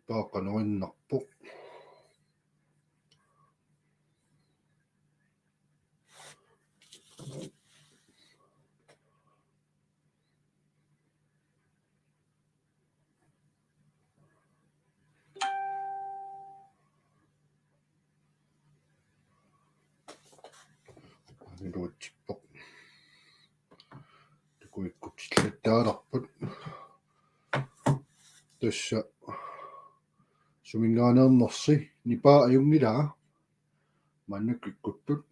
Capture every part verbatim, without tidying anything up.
Paaqanoinnarpoq. Iluatsippoq. Takuikkut tillattaalerput. Tassa suminngaanneernersi nipaa ajunngilaa. Maannakkut ikkuttut.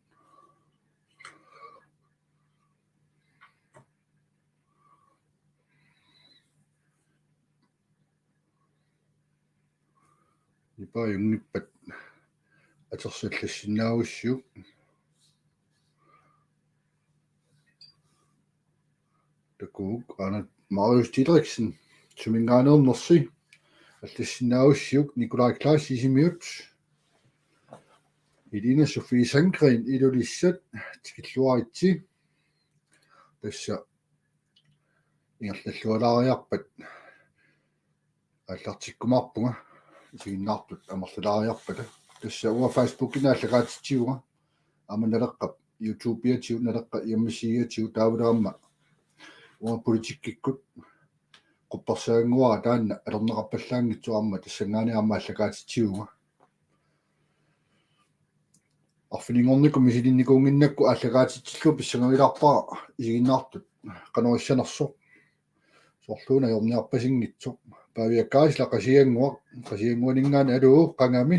Nipaa ajunngippat atersallassinnaagussiguk. Takuuk, aana Marius Didriksen, suminngaanneernersi allassinnaagussiuk, Nikolaj Klaas Sisimiut, Elina Sofie Sandgreen Ilulissat, tikilluaritsi. Tassa ingerlallualaariarpat aallartikkumaarpunga, isiginnaartut amerlalaariarpata. Tassa uanga Facebookimi aallakaatitsivunga. Aamma Naleqqap YouTube-iatigut, Naleqqap hjemmesidiatigut, taavalu aamma uanga politikkikkut quppersaannguara, taanna atorneqarpallaanngitsoq, aamma tassanngaanniit aamma aallakaatitsivunga. Arfininngornikkut misilinnikuunnginnakku aallakaatitsillugu pissangagilaarpara isiginnaartut qanoq issanersoq. Soorlu una ajorniarpasinngitsoq. Pavia Kaisla Qasigiannguaq, Qasigiannguaninngaanniit, aluu, qangami.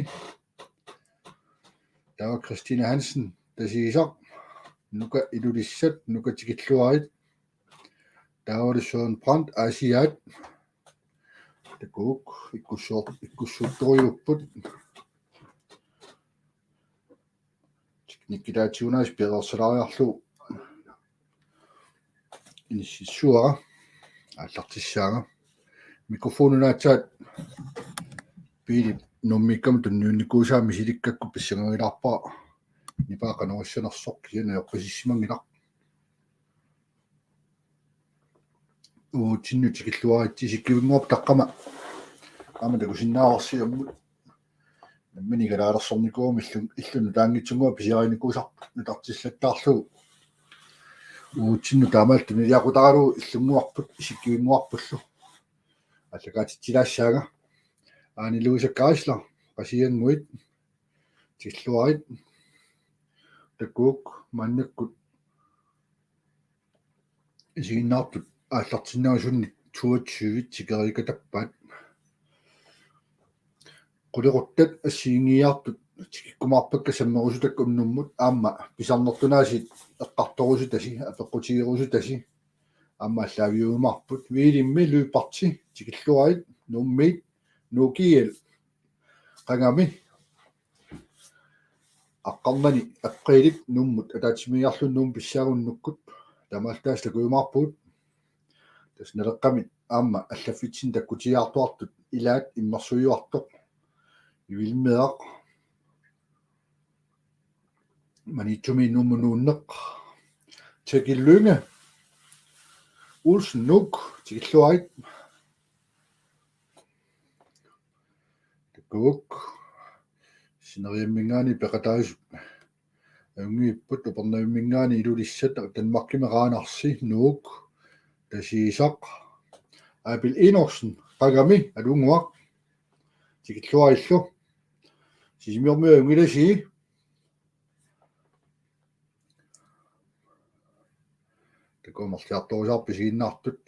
Taava Christine Hansen, Tasigisaq, Nuka Ilulissat, Nuka tikilluarit. Taavalu Søren Brandt, Aasiaat. Takuuk, ikkussuor-, ikkussuuttorujuupput. Teknikkilaatiguna-aasiit piareersalaariarlugu inississuara, aallartissaanga. Mikrofoni una aatsaat Piilip Nuummiikkama tunniunnikuusaa misilikkakku pissangagilaarpara. Nipaa qanoq issanersoq, kisianni ajorpasissimanngilaq. Uagutsinnut tikilluaritsi, isikkivinnguarput taqqama. Aamma takusinnaavarsi ammut. Nammineq kalaalersornikuugama illun-, illunut taanngitsunnguaq pisiarinikuusarput nutartillattaarlugu. Uagutsinnut taamaalilluta iluaqutaralugu illunnguarput, isikkivinnguarpullu. Aallakaatitsilaassaanga. Aani Louise Geisler, Qasigiannguit, tikilluarit. Takuuk, maannakkut isiginnaartut aallartinnaasunik toogtyve tikeriikatappaat. Qulequttat assigiinngiiaartut tikikkumaarpakka sammerusutakka unnummut, aamma pisarnertunaasiit eqqartorusutasi, apeqqutigerusutasi, aamma aallaaviumaarput. Viilimmi Lyberthi, tikilluarit, Nuummiit, Nukiel, qangami. Aqqarnani apriilip Nuummut ataatsimiigiarluni Nuummut pissaagunnukkut, taamaalilluta tassa takujumaarpugut. Tassa Naleqqami aamma allaffitsinni takkutigiartuartut ilaat immersuiuartoq Ivilmeeraq, Maniitsumi Nuummut nuunneq, Teki Lynge Olsen, Nuuk, tikilluarit. Takuuk. Sineriamminngaanniit peqataasut ajunngivipput, Upernavimminngaanniit Ilulissat, Danmarkimi Qaanarsi, Nuuk, Tasigisaq, Abel Enoksen, qangami, aluunnguaq, tikilluarillu. Sisimiormiut ajunngilasi. Takuuk, amerliartorusaarput isiginnaartut.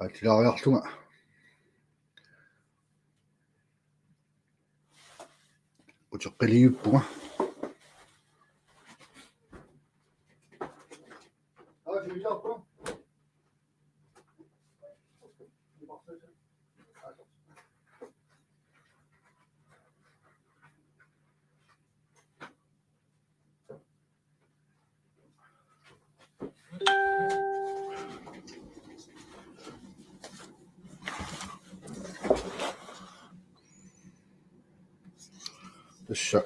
Aatsilaariarlunga. Uteqqiliuppunga. Tassa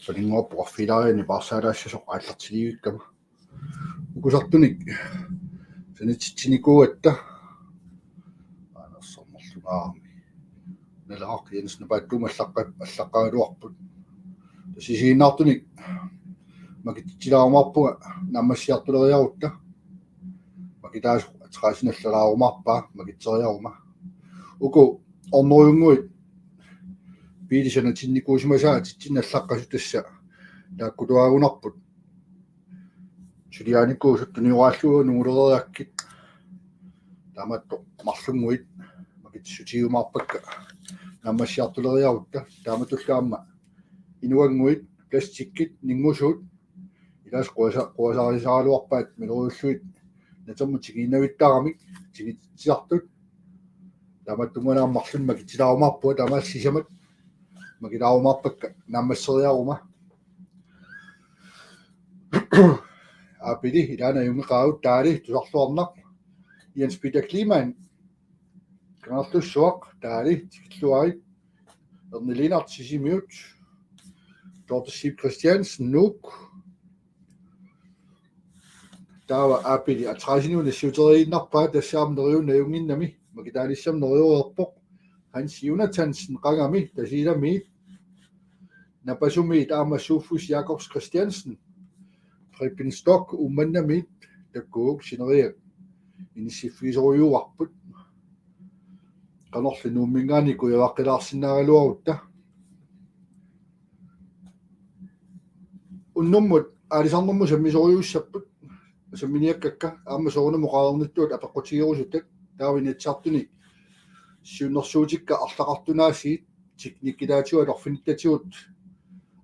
Paninnguarpoq oqarfigilaariarluni paarsaalaassasoq aallartilivikkama. Ukusartunik sanatitsinikuugatta. Aanersormarlugaarmi. Naleqaq Jens Napaattumi allaqqa-, allaqqagaluarput. Tassa isiginnaartunik makitsitsilaarumaarpunga naammassiartuleriarutta. Makitaasoq ataqatigiinnallarumaarpaa makitseriaruma. Uku ornoriunnguit biilit sanatinnikuusimasaat atitsinnut allaqqasut tassa taakkutuaagunarput. Suliaanikuusut tunioraallugu nungulereerakkit. Taamaattoq marlunnguit makitsissutigiumaarpakka naammassiartuleriarutta. Taamatullu aamma inuannguit plastikkit ninngusuut ilaasa quasa-, quasaarisaraluarpaat miloriullugit natermut tikiinnavittaramik tigitsisartut. Taamaattumanaam marlunnik makitsilaarumaarpunga, taamaallaat sisamat makilaarumaarpakka naammasseriaruma. Aapili ilaana ajunngilaq, Taali tusarluarnaq. Jens Peter Kleemann, Kangerlussuaq, Taali tikilluarit. Erni Lennert Sisimiut. Dorte Sib Christiansen, Nuuk. Taava aapili ataqatigiinni nassiuteriinnarpaa, tassa aamma neriunnajunnginnami, makitaalissami neriuerpoq. Hans Jonathansen, Qangami, Tasiilamiit. Napasumiit aamma Sofus Jakobs Christiansen. Preben Stock, Uummannamiit, takuuk sineriak inissiffigisorujuarput. Qanorli Nuumminngaanniit kujavaqqilaarsinnaagaluarutta. Unnummut aalisarnermut sammisorujussuussapput, samminiakkakka aamma soorunami oqareernittuut apeqqutigerusutat, taava Inatsisartuni siunnersuutikka arlaqartunaasiit teknikkilaatigut atorfinittatigut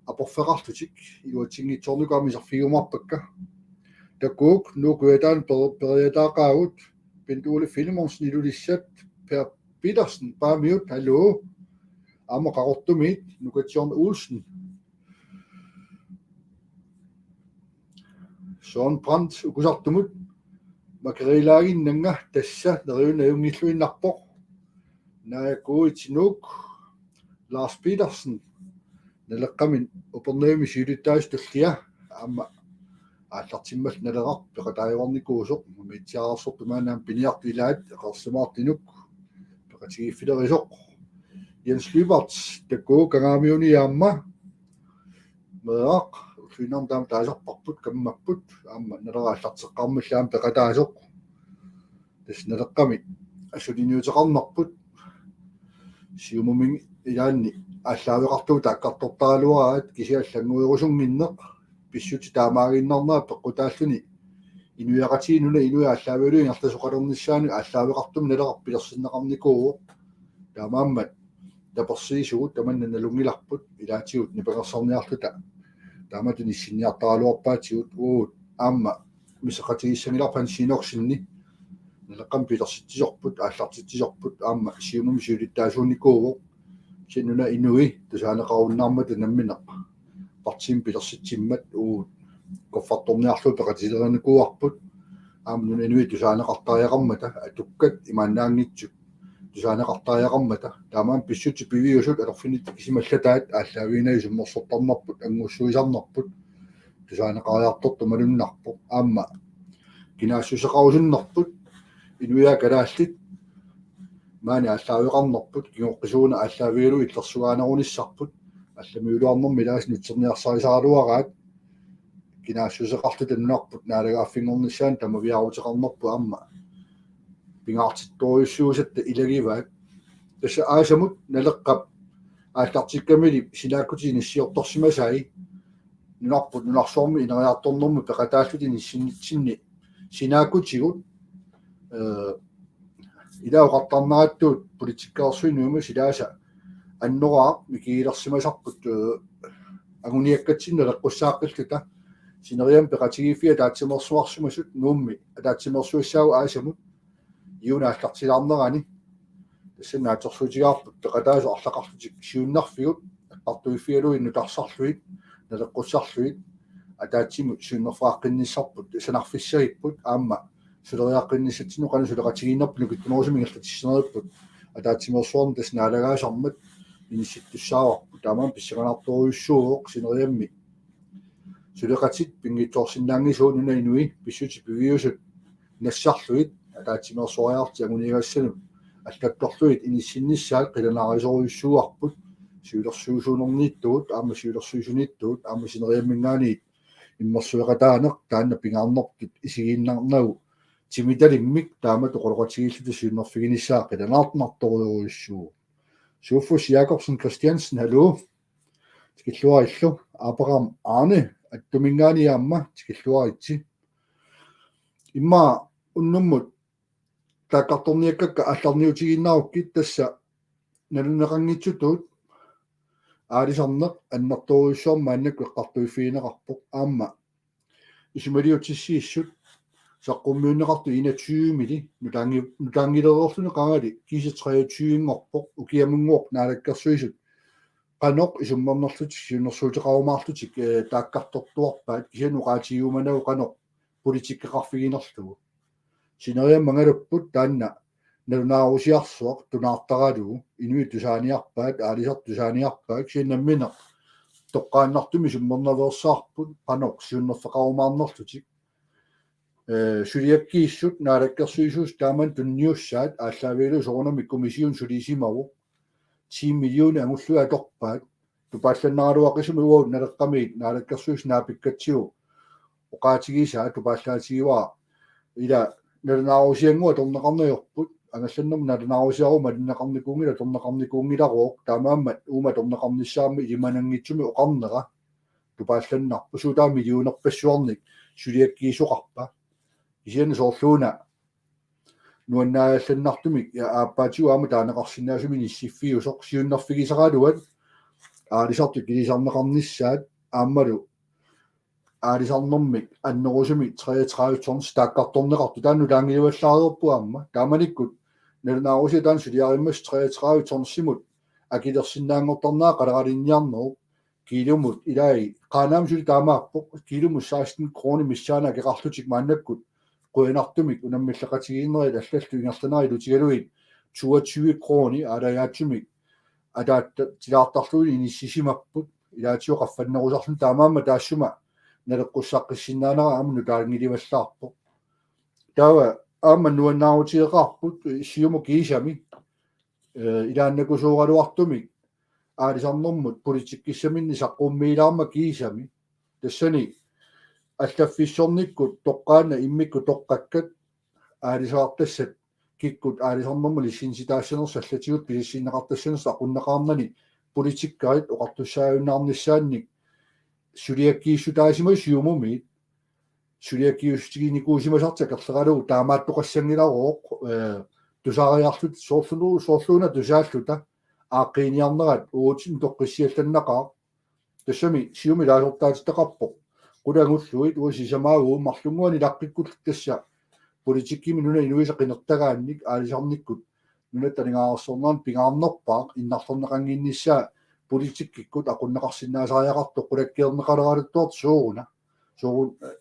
aporfeqarlutik iluatsinngitsoornikuugamik iserfigiumaarpakka. Takuuk Nuuk Kujataani per-, periataaqaagut, Bent Ole Filemonsen Ilulissat, Per Petersen Paamiut, hallo. Aamma Qaqortumiit, Nukatsiorn Olsen. Søren Brandt Ukusartumut, makerilaaginnanga tassa neriunnajunnginnarpoq. Naajakuuit Nuuk, Lars Petersen, Naleqqami Upernavimmi siulittaasup tullia, aamma aallartimmallu Naleraq peqataajuarnikuusoq, mamitsiaarsortumik maanna piniartut ilaat eqeersimaartinut peqatigiiffilerisoq. Jens Lyberth, takuuk, Kangaamiuni aamma. Meeraq, ulluinnarni taama taasarparput, kammapput, aamma Naleraq aallarteqqaarmalli aamma peqataasoq. Tassa Naleqqami suliniuteqarnerput. Siumumi ilaanni aallaaveqartugut taakkartortaraluaraat, kisianni allannguerusunnginneq pissutsit taamaaginnarnerat peqqutaalluni inuiaqatigiit nunat inuit aallaavigalugit ingerlasoqalernissaanut aallaaveqartumik Naleraq pilersinneqarnikuuvoq. Taamaammat tapersiisugut tamanna nalunngilarput, ilaatigut nipangersarniarluta taamatut issinniartaraluarpaatigut. Uagut aamma misseqatigiissanngilarput Hans Enoksenip Naleqqami pilersitsisorput, aallartitsisorput, aamma Siumumi siulittaasuunikuuvoq. Kisianni nunat inui tusaaneqarunnaarmata nammineq partiimi pilersitsimmat uagut kuffartorniarlugu peqatilernikuuarput. Aamma nunat inuit tusaaneqartariaqarmata, atukkat imaannaanngitsut tusaaneqartariaqarmata. Taamaammat pissutsit piviusut atorfinitikkusimallataat aallaaviginagit isummersortarnerput, anngussuisarnerput tusaaneqariartortoq malunnarpoq. Aamma kinaassuseqarusunnerput, inuiaat kalaallit maani aallaaveqarnerput, kingoqqisuuna aallaavigalugu illersugaanerunissarput, allamiuluarnermi ilaasa nutserniarsarisaraluaraat, kinaassuseqarluta nunarput naalagaaffinngornissaanut tamaviaaruteqarnerput aamma pingaartittorujussuusatta ilagivaat. Tassa aasamut Naleqqap aallartikkamili sinaakkutit inissiortorsimasai nunarput nunarsuarmi ineriartornermut peqataallutik inissinnitsinni sinaakkutigut, ee, ilaa oqartarnerattut politikkersui nuimu silaasa annoraaq mikigilersimasarput, ee, anguniakkatsinni naleqqussaaqqilluta sineriammi peqatigiiffiit ataatsimeersuarsimasut Nuummi ataatsimeersugassaagut aasamut juuni aallartilaarnerani. Tassa naatsorsuutigaarput peqataasoq arlaqarlutik siunnerfigut eqqartuiffigalugit nutarsarlugit naleqqussarlugit ataatsimut siunnerfeqaqqinnissarput sanarfissagipput aamma suleriaqqinnissatsinnut qanoq suleqatigiinnerput nukittunerusumik ingerlatissaneripput ataatsimeersuarneq tassa naalagaasarmat inissittussaavarput. Taamaammat pissanganartorujussuuvoq sineriammi suleqatit pinngitsoorsinnaanngitsuununa inui pissutit piviusut nassarlugit ataatsimeersuariarlutik anguniagassanut allattorlugit inissinnissaat qilanaarisorujussuuarput siulersuisuunerniittugut aamma siulersuisuniittugut aamma sineriamminngaanniit immersueqataaneq taanna pingaarnertut isigiinnarnagu timitalimmik taamatut oqaloqatigiilluta siunnerfiginissaa qilanaarnartorujussuuvoq. Sufus Jakobsen Christiansen, hallo. Tikilluarillu. Abraham Arne, Attuminngaanniit aamma tikilluaritsi. Immaqa unnummut taakkartorniakkakka aallarniutigiinnarukkit tassa nalunaqanngitsutut aalisarneq annertoorujussuarmik maannakkut eqqartuiffigineqarpoq aamma isumaliutissiissut saqqummiunneqartut enogtyve-mili nutaanngi-, nutaanngilereerluni qangali kiisa treogtyve-nngorpoq ukiamunngooq naalakkersuisut qanoq isummernerlutik siunnersuuteqarumaarlutik, eh, taakkartortuarpaat kisianni oqaatigiumanagu qanoq politikkeqarfiginerlugu. Sineriammi angalupput taanna nalunaarusiarsuaq tunaartaralugu inuit tusaaniarpaat, aalisartut tusaaniarpaat, kisianni nammineq toqqaannartumik isummernaveersaarput qanoq siunnerfeqarumaarnerlutik. Eh, suliakkiissut naalakkersuisuusut taamani tunniussaat aallaavigalugu soorunami kommission sulisimavoq ti millionit angullugit atorpaat. Tupaallannaraluaqisumik uagut Naleqqamiit naalakkersuisut naapikkatsigu oqaatigisaa tupaallaatigivaat ila nalunaarusiannguaq atorneqarneq ajorput, angallannermut nalunaarusiaruma malinneqarnikuunngilaq atorneqarnikuunngilaruvoq, taamaammat uuma atorneqarnissaammat ilimananngitsumik oqarnera tupaallannarpoq, suut taava millionerpassuarnik suliakkiisoqarpa. Kisianni soorluuna nuannaallannartumik ja aappaatigut aamma taaneqarsinnaasumik inissiffiusoq siunnerfigisaraluat aalisartut ilisarneqarnissaat aammalu aalisarnermik annerusumik treogtredive tons taakkartorneqartoq taanna nutaanngilivallaareerpoq aamma. Taamanikkut nalunaarusiaq taanna suliarimmassuk treogtredive tonsimut akilersinnaanngortarnera qaleralinniarnerup kiilumut ilai Qaanaami suli taamaappoq kiilumut seksten kroner missaani akeqarlutik maannakkut qujanartumik unammilleqatigiinnerit allallu ingerlanerit ilutigalugit toogtyve kroner aalajaatsumik ataatsip tilaartarlugit inissisimapput ilaatigut qaffannerusarluni taamaammat taassuma naleqqussaqqissinnaanera aamma nutaanngilivallaarpoq. Taava aamma nuannaarutigeqaarput Siumut kiisami, eh, ilaannakusuugaluartumik aalisarnermut politikkissaminnik saqqummiilaarmat kiisami. Tassani allaffissornikkut toqqaannaq immikkut toqqakkat aalisartassat kikkut aalisarnermut licensitassanersut allatigut pisissinneqartassanersut aqunneqarnani politikkerit oqartussaajunnaarnissaannik suliakkiissutaasimasut Siumumiit suliakkiissutiginikuusimasartik akerleralugu taamaattoqassanngilaruvoq, eh, tusariarluta soorlulu-, soorluuna tusaalluta aaqqiiniarnerat uatsinnut toqqissiallannaqaaq. Tassami Siumut ilaasortaatitaqarpoq. Qulit angullugit uagut sisamaavugut marlunnguanik ilaqqikkullu tassa politikkimi nunap inuisa qinertagaannik aalisarnikkut nunatta aningaasarsiornerani pingaarnerpaaq innarlerneqannginnissaa politikkikkut aqunneqarsinnaasariaqartoq qulakkeerneqaleraluttuartoq sooruna. Sooruna, eh,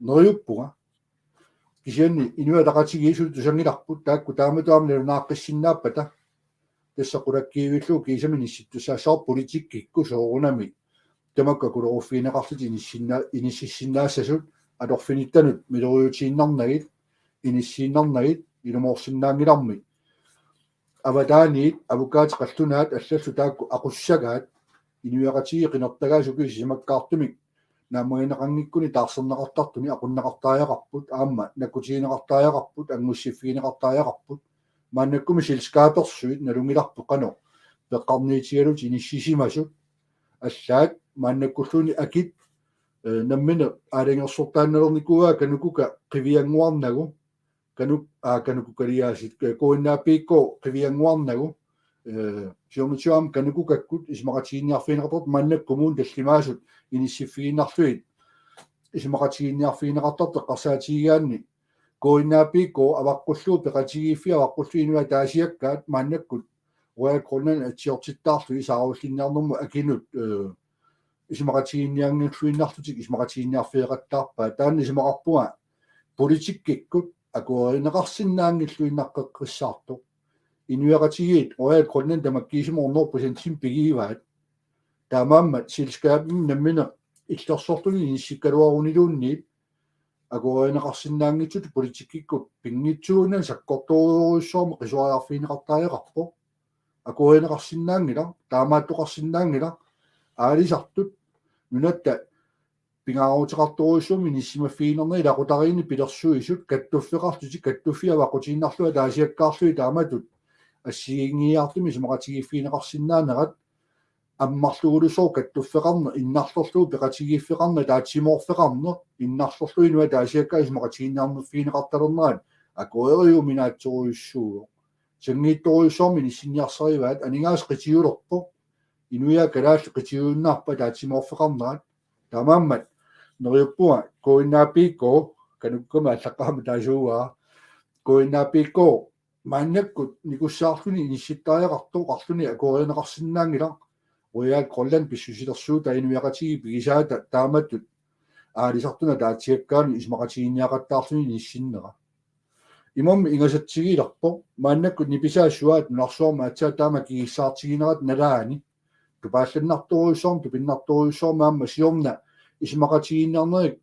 neriuppunga. Kisianni Inuit Ataqatigiit suli tusanngilarput taakku taamatut aamma nalunaaqqissinnaappat. Tassa qulakkiivillugu kiisami inissittussaassavarput politikkikkut soorunami tamakku akuleruffigineqarlutik inissinna-, inissisinnaassasut atorfinittanut miloriutiinnarnagit, inissiinnarnagit, ilumoorsinnaanngilarmi. Avataaniit, avukaatit qallunaat allallu taakku aqussagaat, inuiaqatigiit qinertagaat ukiut sisamakkaartumik naammagineqanngikkuni taarserneqartartuni aqunneqartariaqarput, aamma nakkutigineqartariaqarput, anngussiffigineqartariaqarput, maannakkumi selskabersuit nalunngilarput qanoq peqqarniutigalutik inissisimasut, allaat maannakkulluunniit akit, eh, nammineq aalajangersortaannalernikuuaa KANUKOKA qiviannguarnagu, Kanuk-, aa, KANUKOKA-liaasit, eh, K N A P K qiviannguarnagu, eh, siornatigut aamma KANUKOKA-kkut isumaqatiginninniarfigineqartartut maannakkut kommunit tallimaasut inissiffigiinnarlugit isumaqatiginninniarfigineqartartut eqqarsaatigigaanni K N A P K avaqqullugu peqatigiiffia avaqqullugu inuit ataasiakkaat maannakkut Royal Greenland atsiortittaarlugit saarullinniarnermut akinut, eh, isumaqatiginninnianngilluinnarlutik isumaqatiginninniarfigeqattaarpaat. Taanna isumaqarpunga politikkikkut akuerineqarsinnaanngilluinnaqqeqqissaartoq. inuiaqatigiit Royal Greenland tamakkiisumik hundrede procent pigivaat. Taamaammat selskabimik nammineq illersorluni inissikkaluaruniluunniit akuerineqarsinnaanngitsutut politikkikkut pinngitsuunnani sakkortoorujussuarmik qisuariarfigineqartariaqarpoq. Akuerineqarsinnaanngilaq, taamaattoqarsinnaanngilaq, aalisartut nunatta pingaaruteqartorujussuarmik inissimaffiginerni ilaqutariinni pilersuisut kattuffeqarlutik, kattuffik avaqqutiinnarlugu ataasiakkaarlugit taamatut assigiinngiiaartumik isumaqatigiiffigineqarsinnaanerat ammarlugulusooq kattuffeqarneq, innarlerlugu peqatigiiffeqarneq, ataatsimoorfeqarneq, innarlerlugu inuit ataasiakkaat isumaqatigiinniarnerfigineqartalernerat akueriuminaatsorujussuuvoq. Sanngiitsorujussuarmik inissinniarsarivaat, aningaasat qitiulerpoq, inuiaat kalaallit qitiuinnarput ataatsimoorfeqarnerat. Taamaammat neriuppunga K N A P K, kanukkama allaqqaama taasuuaa, K N A P K maannakkut nikussaarluni inissittariaqartoq oqarluni akuerineqarsinnaanngilaq, Royal Greenland pissusilersuutaa inuiaqatigiit pigisaata taamatut aalisartunut ataatsiakkaanut isumaqatigiinniaqattaarluni inissinnera. Imaammi ingasatsigiilerpoq, maannakkut nipisaat suaat nunarsuarmi aatsaat taama akigissaartiginerat nalaani, tupaallannartorujussuarmik tupinnartorujussuarmik aamma siorna isumaqatigiinniarnerit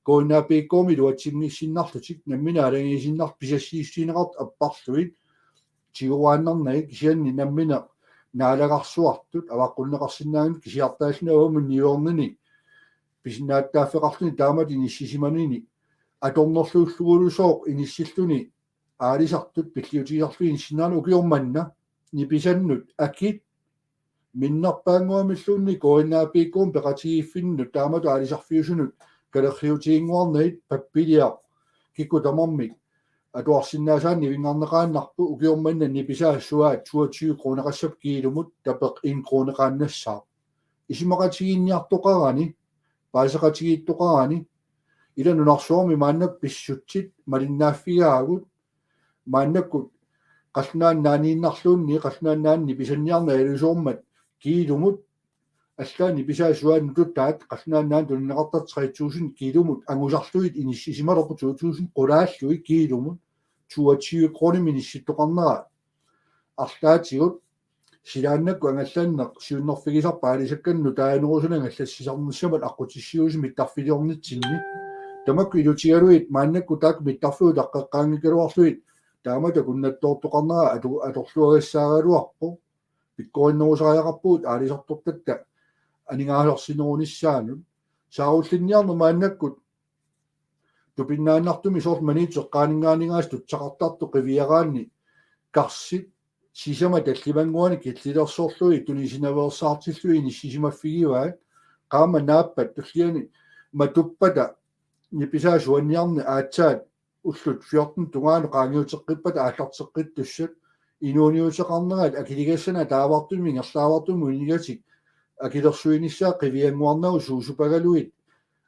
K N A P K-mi iluatsinngikkaluarlutik nammineq aalajangiisinnarlutik pisassiissutigineqartut apparlugit tiguaannarnagit, kisianni nammineq naalagarsuartut avaqqunneqarsinnaanngitsut kisiartaalluni avammut niuerninik pisinnaatitaaffeqarluni taamatut inissisimanini atornerluullugulusooq inissilluni aalisartut pilliutigisarlugit inissinneranik. Ukioq manna nipisannut akit minnerpaannguamilluunniit K N A P K-mi peqatigiiffinnut taamatut aalisarfiusunut kalerriutiginnguarnagit pappiliaq kikkut tamarmik atuarsinnaasaannik nivinngarneqaannarpoq. Ukioq manna nipisaat suaat toogtyve kroneqassapput kiilumut, tapeq en kroneqaannassaaq. Isumaqatigiinniartoqarani, paaseqatigiittoqarani, ila nunarsuarmi maannakkut pissutsit malinnaaffigaagut, maannakkut qallunaat nunaanniinnarluunniit, qallunaat nunaanni nipisanniarneq ilusoormat kiilumut, allaat nipisaat suaat nututaat qallunaat nunaannut tunineqartartut tre tusind kiilumut angusarlugit inissisimalerput, to tusind qulaallugit kiilumut, toogtyve kronimik inissittoqarnera arlaatigut. Silaannakkut angallanneq siunnerfigisarput aalisakkanut nutaanerusunik angallassisarnissamut aqqutissiuusut mittarfiliornitsinni. Tamakku ilutigalugit maannakkut taakku mittarfiup utaqqeqqaanngikkaluarlugit taamatut akunnattoortoqarnera atu-, atorluagassaagaluarpoq. Pikkorinnerusariaqarpugut aalisartortatta aningaasarsinerunissaanut. Saarullinniarneq maannakkut tupinnaannartumik soorlu Maniitsoq eqqaaninngaanniit tutsaqartartoq qiviaraanni karsit sisamat tallimannguanik killilersorlugit tunisinaveersaartillugit inissisimaffigivaat. Qaammat naappat tulliani matuppata nipisaat suanniarneq aatsaat ullut fjorten tungaanut qaangiuteqqippata aallarteqqittussat inuuniuteqarnerat akiligassanik ataavartumik ingerlaavartumik uninngatik akilersuinissaat qiviannguarnagu suusupagalugit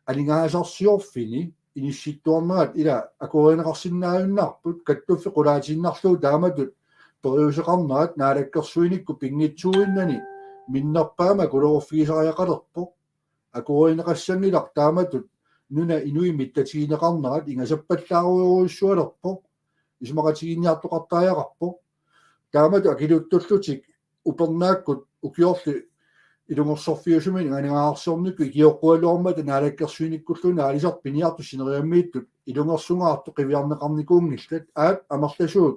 aningaasarsiorfini inissittuarnerat ila akuerineqarsinnaajunnaarput, kattuffik qulaatiinnarlugu taamatut periuseqarnerat naalakkersuinikkut pinngitsuuinnani minnerpaamik akuleruffigisariaqalerpoq. Akuerineqassanngilaq taamatut nunap inuit mittatigineqarnerat ingasappallaarujorujussualerpoq, isumaqatigiinniartoqartariaqarpoq. Taamatut akiliuttullutik upernaakkut ukiorli ilungersorfiusumik aningaasarsiornikkut ikioqqugaluarmata naalakkersuinikkulluunniit aalisartut piniartut sineriammiittut ilungersungaartut qiviarneqarnikuunngillat, aap amerlasuut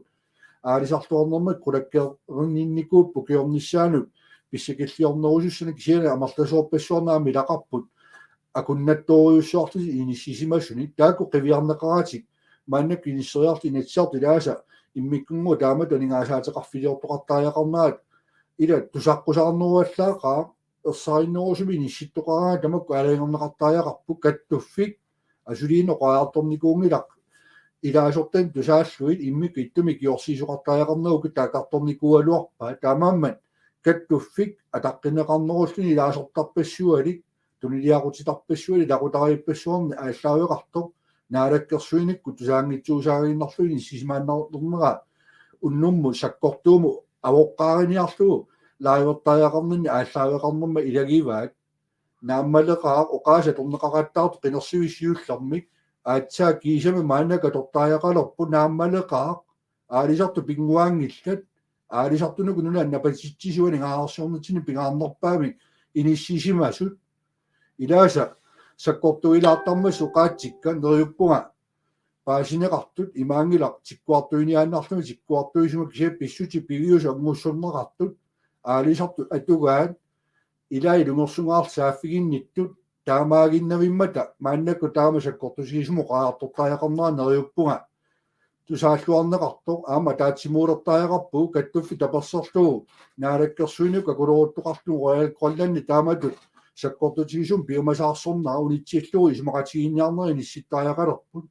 aalisartuarnermik qulakkeerninnikuupput ukiornissaanut pissakilliornerusussanik, kisianni amerlasoorpassuarnik aamma ilaqarput akunnattoorujussuarlutik inissisimasunik. Taakku qiviarneqaratik maannakkut inisseriarlutik Inatsisartut ilaasa immikkunnguit taamatut aningaasaateqarfiliortoqartariaqarnerat ila tusaqqusaarneruallaaqaaq, ersarinnerusumik inissittoqaraangat tamakku aalajangerneqartariaqarput. Kattuffik asuliinnaq oqariartornikuunngilaq ilaasortanik tusaallugit immikkut ittumik ikiorsiisoqartariaqarnerat, ukiut taakkartornikuugaluarpaat. Taamaammat kattuffik ataqqineqarnerulluni ilaasortarpassualik, tuniliaqutitarpassualik, ilaqutariippassuarnik aallaaveqartoq naalakkersuinikkut tusaanngitsuusaaginnarlugu inissisimaannarnera unnummut sakkortuumut avoqqaariniarlugu liveertariaqarninni aallaaveqarnerma ilagivaat. Naammaleqaaq, oqaaseq atorneqaqattaartoq qinersivik siullermik, aatsaat kiisami maannakkut atortariaqalerpoq. Naammaleqaaq, aalisartut pinnguaanngillat, aalisartunut nunat napasitsisuat aningaasarsiornitsinni pingaarnerpaamik inissisimasut. Ilaasa sakkortuilaartarmassuk oqaatsikka neriuppunga paasineqartut, imaanngilaq tikkuartuiniaannarluni tikkuartuisuma, kisianni pissutsit piviusut anngussorneqartut aalisartut atugaat ilai ilungersungaarsaaffiginnittut taamaaginnavimmata maannakkut taama sakkortutigisumik oqariartortariaqarnera neriuppunga tusaalluarneqartoq. Aamma ataatsimuulertariaqarpugut, kattuffik taperserlugu naalakkersuinikkut akuleruttoqarlugu Royal Greenlandi taamatut sakkortutigisumik piumasaarsornera unitsillugu isumaqatigiinniarneri inissittariaqalerput.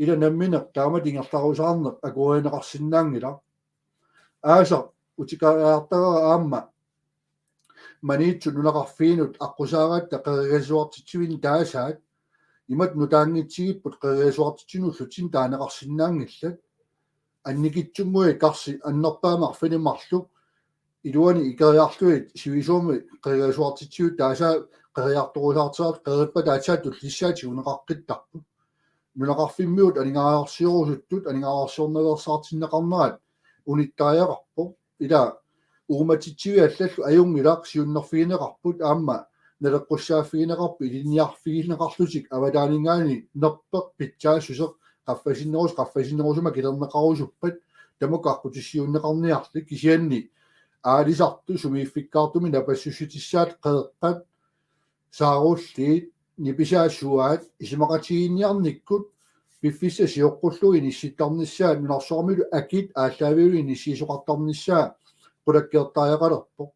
Ila nammineq taamatut ingerlarusaarneq akuerineqarsinnaanngilaq. Aasaq utikariartagara aamma Maniitsumi nunaqarfiinut aqqusaaratta qerigasuartitsivinni taasaat, imatut nutaanngitsigipput qerigasuartitsinut ullutsinnut taaneqarsinnaanngillat. Annikitsunnguit karsi annerpaamik arfineq-marluk iluani ikeriarlugit sivisuumik qerigasuartitsiviit taasaat qeriartorusaartigaat qerippata aatsaat tullissaat tiguneqaqqittarput. Nunaqarfimmiut aningaasarsiorusuttut aningaasarsiornaveersaartinneqarnerat unittariaqarpoq. Ila uummatitsiviit allallu ajunngilaq siunnerfigineqarput aamma naleqqussaaffigineqarput ilinniarfigineqarlutik avataaninngaanniit nerpeq pitsaassuseq qaffasinnerus-, qaffasinnerusumik akilerneqarusuppat tamakku aqqutissiuunneqarniarli, kisianni aalisartut sumiiffikkaartumik napassussutissaat qeeqqat saarulliit nipisaat suaat isumaqatigiinniarnikkut piffissaq sioqqullugu inissittarnissaa nunarsuarmilu akit aallaavigalugit inissiisoqartarnissaa qulakkeertariaqalerpoq.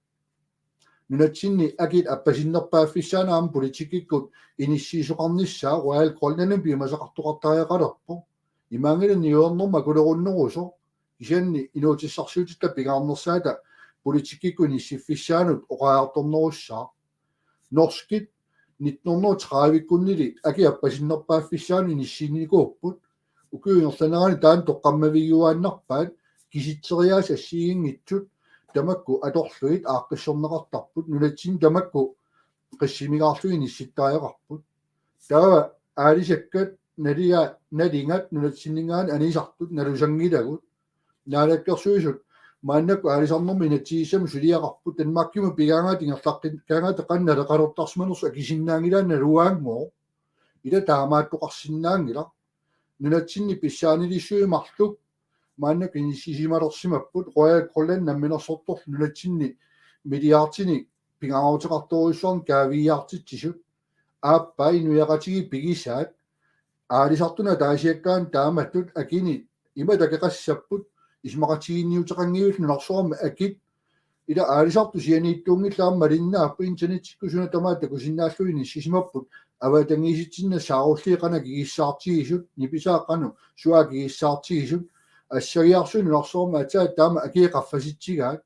Nunatsinni akit appasinnerpaaffissaanut aamma politikkikkut inissiisoqarnissaa Royal Greenlandimi piumasaqartoqartariaqalerpoq. Imaanngilaq niuernermut akulerunnerusoq, kisianni inuutissarsiutitta pingaarnersaata politikkikkut inissiffissaanut oqariartornerussaaq. Norskit nitten hundrede og tredive-kkunnili akit appasinnerpaaffissaanut inissiinnikuupput. Ukiup ingerlanerani taanna toqqammavigiuaannarpaat, kisitseriaaseq assigiinngitsut tamakku atorlugit aaqqissorneqartarput, nunatsinni tamakku qissimigaarlugit inissittariaqarput. Taava aalisakkat nalia-, nalingat nunatsinninngaanniit anisartut nalusanngilagut. Naalakkersuisut maannakkut aalisarnermut inatsisissamik suliaqarput, Danmarkimut pigaangaat ingerlaqqikkaangaat qanoq naleqalertarsimanersut akisinnaanngilaat nalugaanngooq. Ila taamaattoqarsinnaanngilaq. Nunatsinni pissaanilissuit marluk maannakkut inissisimalersimapput, Royal Greenland namminersortorlu nunatsinni milliardinik pingaaruteqartorujussuarnik kaaviiaartitsisut. Aappaa inuiaqatigiit pigisaat aalisartunut ataasiakkaanut taamatut akini ima takeqassapput, isumaqatigiinniuteqanngivilluni nunarsuarmi akit. Ila aalisartut sianiittuunngillat aamma malinnaapput, internetikkut suna tamaat takusinnaallugu inissisimapput, avatangiisitsinnut saarulliit qanoq akigissaartigisut, nipisaat qanoq suaat akigissaartigisut, assagiarsuit nunarsuarmi aatsaat taama akii qaffasitsigaat.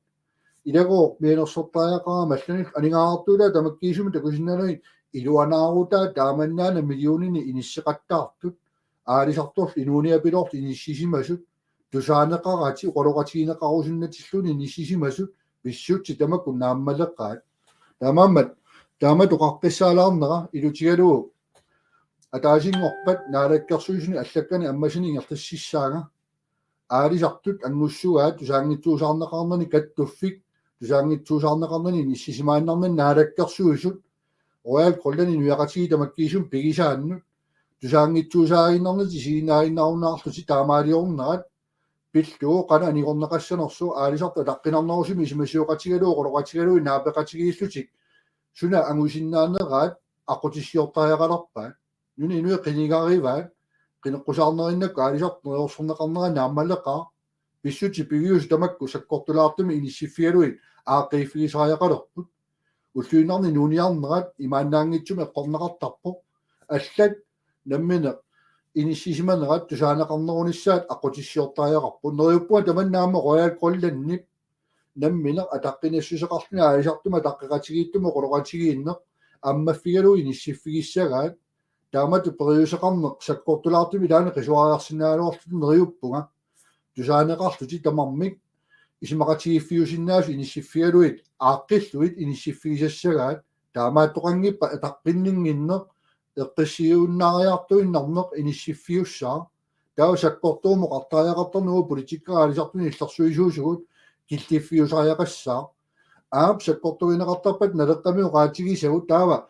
Ilagooq mianersortariaqarama allanillu aningaasartuutaat tamakkiisumik takusinnaallutik iluanaarutaat taamannaana millioninik inisseqattaartut, aalisartorlu inuuniapiloorlu inissisimasut, tusaaneqaratik oqaloqatigineqarusunnatilluunniit inissisimasut, pissutsit tamakku naammaleqaat. Taamaammat taamatut oqaqqissaalaarnera ilutigalugu ataasinngorpat Naalakkersuisuni allakkanik ammasani ingerlassissaanga. Aalisartut anngussugaat tusaanngitsuusaarneqarnani, kattuffik tusaanngitsuusaarneqarnani inissisimaannarnani Naalakkersuisut Royal Greenlandip inuiaqatigiit tamakkiisumik pigisaannut. Tusaanngitsuusaaginnarnatik isiginnaaginnarunnaarlutik taamaaliornerat pillugu qanoq anigorneqassanersoq, aalisartut ataqqinarnerusumik isumasioqatigalugu oqaloqatigalugit naapeqatigiillutik suna angusinnaaneraat aqqutissiortariaqalerpaat. Nunap inui qinigarivaat, qineqqusaarnerinnakku aalisartut neriorsorneqarnera naammaleqaaq. Pissutsit piviusut tamakku sakkortulaartumik inissiffigalugit aaqqiiffigisariaqalerput. Ulluinnarni inuuniarnerat imaannaanngitsumik eqqorneqartarpoq. Allat nammineq inissisimanerat tusaaneqarnerunissaat aqqutissiortariaqarput. Neriuppunga tamanna aamma Royal Greenlandip nammineq ataqqinassuseqarluni aalisartumik ataqqeqatigiittumik oqaloqatigiinneq ammaffigalugu inissiffigissagaat. Taamatut periuseqarneq sakkortulaartumik ilaanni qisuariarsinnaagaluarluta neriuppunga. Tusaaneqarlutik tamarmik isumaqatigiiffiusinnaasut inissiffigalugit aaqqillugit inissiffigisassagaat. Taamaattoqanngippat ataqqinninnginneq eqqissiiunnaariartuinnarneq inissiffiussaaq. Taava sakkortuumik oqartariaqartarneq uagut politikkerit aalisartunut illersuisuusugut, killiffiusariaqassaaq. Aap, sakkortugineqartarpata Naleqqami oqaatigisagut taava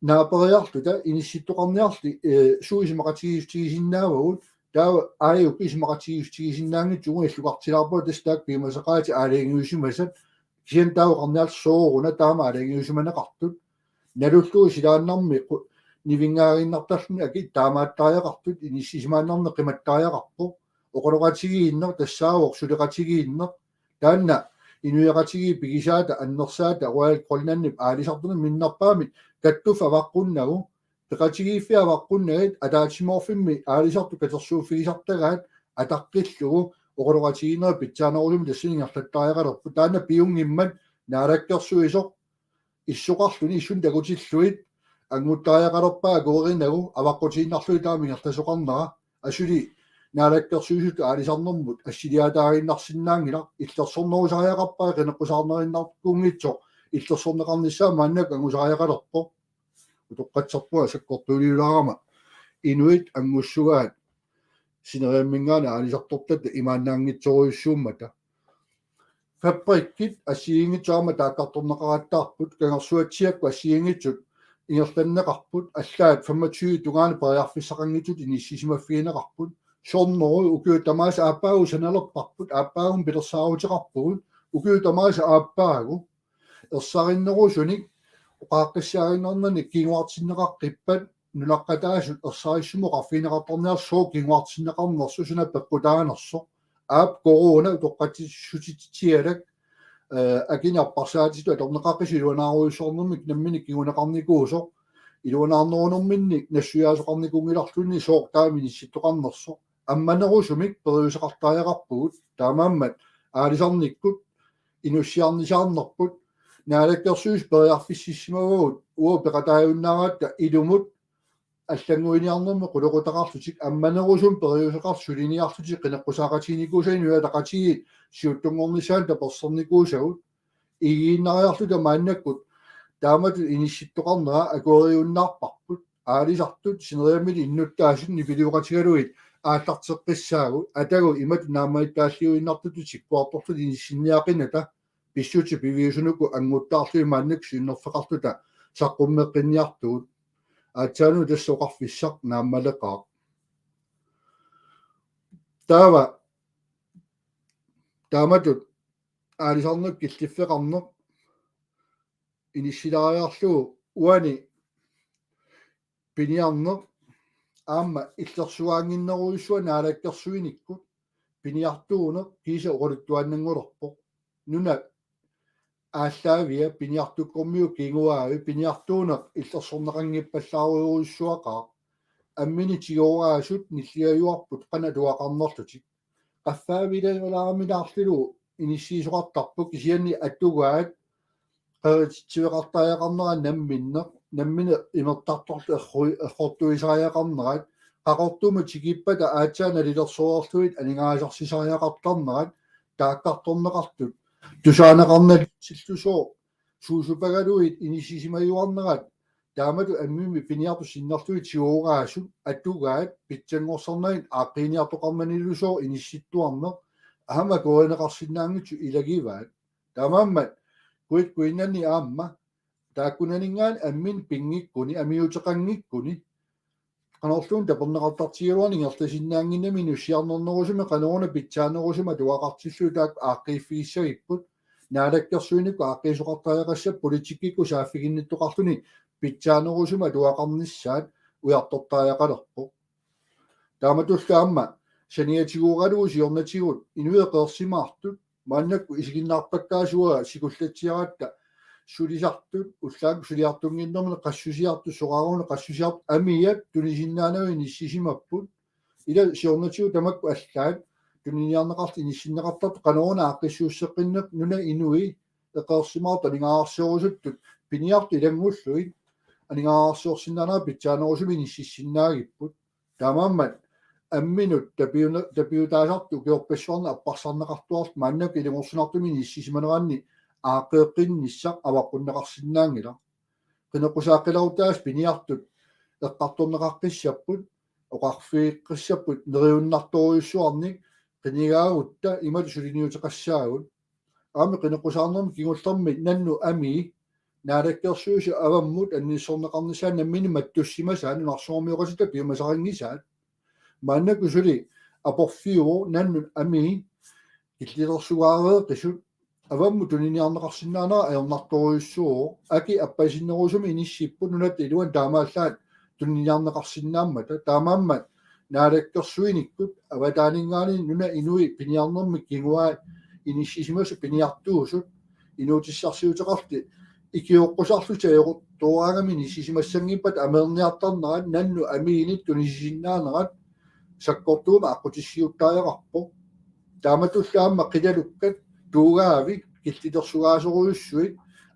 naaperiarluta inissittoqarniarli, eh, suut isumaqatigiissutigisinnaavagut, taava aajuku isumaqatigiissutigisinnaanngitsugut illukartilaarpunga tassa taakku piumasaqaatit aalajangiusimasat, kisianni taava oqarniarluta sooruna taama aalajangiusimaneqartut. Nalullugu silaannarmi qu-, nivinngaaginnartarluni akit taamaattariaqartut inissisimaannarneq qimattariaqarpoq. Oqaloqatigiinneq tassaavoq suleqatigiinneq. Taanna inuiaqatigiit pigisaata annersaata Royal Greenlandip aalisartunut minnerpaamik kattuffik avaqqunnagu, peqatigiiffiat avaqqunnagit ataatsimoorfimmi aalisartut katersuuffigisartagaat ataqqillugu oqaloqatigiinnerit pitsaanerusumik tassani ingerlattariaqalerpoq. Taanna piunngimmat naalakkersuisoq issoqarluni issunik takutillugit anguttariaqalerpaa akuerinagu avaqqutiinnarlugit taama ingerlasoqarnera. Asuli naalakkersuisut aalisarnermut assiliaataaginnarsinnaanngilaq, illersornerusariaqarpaa qineqqusaarnerinnartuunngitsoq illersorneqarnissaa maannakkut angusariaqalerpoq. Utoqqatsisarpunga sakkortuuliulaarama inuit angussugaat sineriamminngaanniit aalisartortatta imaannaanngitsorujussuummata. Fabrikkit assigiinngitsut aamma taakkartorneqarattaarput, kangersuatsiakkut assigiinngitsut ingerlanneqarput, allaat femogtyve tungaanut periarfissaqanngitsutut inissisimaffigineqarput. Sornerup ukiut tamaasa aappaagu sanalerparput, aappaagummi pilersaaruteqarpugut, ukiut tamaasa aappaagu ersarinnerusunik oqaaqqissaaginnarnerni kinguartinneqaqqippat nunaqqataasut ersarissumik oqarfigineqartarniarlugu sooq kinguartinneqarnersoq, suna peqqutaanersoq. Aap, corona utoqqatsissutitsialak, eh, akinik apparsaatitut atorneqaqqisoq iluanaarujussuarnermik nammineq kinguneqarnikuusoq, iluanaarnerunerminni nassuiaasoqarnikuunngilarluni sooq taama inissittoqarnersoq. Ammanerusumik periuseqartariaqarpugut, taamaammat aalisarnikkut inussiarnisaarnerput. Naalakkersuisut periarfississimavagut uagut peqataajunnaaratta ilumut allannguiniarnermut qulequtaqarlutik, ammanerusumik periuseqartut suliniarlutik qineqqusaaqatiginikuusagut, Inuit Ataqatigiit siuttunngornissaannut tapersersornikuusagut. Igiinnariarluta maannakkut taamatut inissittoqarnera akueriunnaarparput. Aalisartut sineriammilu innuttaasut nipilioqatigalugit aallarteqqissaagut, atagu imatut naammagittaalliuinnartutut tikkuartorluta inissinniaqinata, pissutsit piviusunukut anguttaarlugit maannakkut siunnerfeqarluta saqqummeqqinniartugut. Aatsaannguaq tassa oqarfissaq naammaleqaaq. Taava taamatut aalisarnerup killiffeqarneq inissilaariarlugu uani piniarneq aamma illersugaannginnerujussuaq naalakkersuinikkut piniartuuneq kiisa oqaluttuaannanngulerpoq. Nunap aallaavia piniartukkormiut kinguaavi, piniartuuneq illersorneqanngippallaarujussuaqaaq. Amminik tigooraasut nilliajuarput qanoq atuaqarnerlutik. Qaffaavilaaramilaarlulu inissiisoqartarput, kisianni atugaat qerititsiveqartariaqarnera namminneq, nammineq imertartorlu erru-, errortuisariaqarnerat, Qaqortumut tikippata aatsaat nalilersoreerlugit aningaasarsisariaqartarnerat, taakkartorneqartut tusaaneqarnatsillusooq suusupagalugit inissisimajuarnerat, taamatut ammimmik piniartut sinnerlugit tigooraasut atugaat pitsanngorsarnagit aaqqiiniartoqarnanilusooq inissittuarneq, aamma akuerineqarsinnaanngitsut ilagivaat. Taamaammat Quit Greenlandi aamma taakkunaninngaanniit amminnut pinngikkuni, amiuteqanngikkuni, qanorluunniit taperneqartartigigaluarneq ingerlasinnaannginnami inussiarnernerusumik qanoruna pitsaanerusumik atuaqartillugit taakku aaqqiiffigissagipput, naalakkersuinikkut aaqqiisoqartariaqassapput, politikkikkut saaffiginnittoqarluni pitsaanerusumik atuaqarnissaat ujartortariaqalerpoq. Taamatullu aamma saniatigooralugu siornatigut inuit eqeersimaartut, maannakkut isiginnaarpakkaasuara sikullatsiaratta sulisartut, ullaakkut suliartunnginnermini qassusiartut, soraaruni qassusiartut amiat tunisinnaanagit inissisimapput. Ila siornatigut tamakku allaat tuniniarneqartut inissinneqartartut, qanoruna aaqqissuusseqqinneq, nunap inui eqeersimaartut aningaasarsiorusuttut piniartut ilanngullugit aningaasarsiorsinnaanerat pitsaanerusumik inississinnaagipput. Taamaammat amminut tapiuna-, tapiutaasartut ukiorpassuarni apparsarneqartuartut maannakkut ilungersunartumik inissisimaneranni aaqqeeqqinnissaq avaqqunneqarsinnaanngilaq. Qineqqusaaqqilaarutaasa piniartut eqqartorneqaqqissapput, oqarfigeqqissapput neriunnartorujussuarnik, qinigaagutta imatut suliniuteqassaagut. Aamma qineqqusaarnermi kingullermi nannut amii naalakkersuisut avammut annissorneqarnissaat nammineq mattussimasaat nunarsuarmioqatitta piumasaqanngisaat. Maannakkut suli aporfiuvoq nannut amii killilersugaareeqisut avammut tuniniarneqarsinnaanera ajornartorujussuuvoq. Aki appasinnerusumik inissipput nunatta iluani taamaallaat tuniniarneqarsinnaammata. Taamaammat naalakkersuinikkut avataaninngaanniit nunap inui piniarnermik kinguaat inissisimasut piniartuusut inuutissarsiuteqarlutik ikioqqusarlutik ajoquttuaraangamik inissisimassanngippata ameerniartarnerat nannut amiinit tunisisinnaanerat sakkortuumik aqqutissiuuttariaqarpoq. Taamatullu aamma qilalukkat tuugaavik killilersugaasorujussuit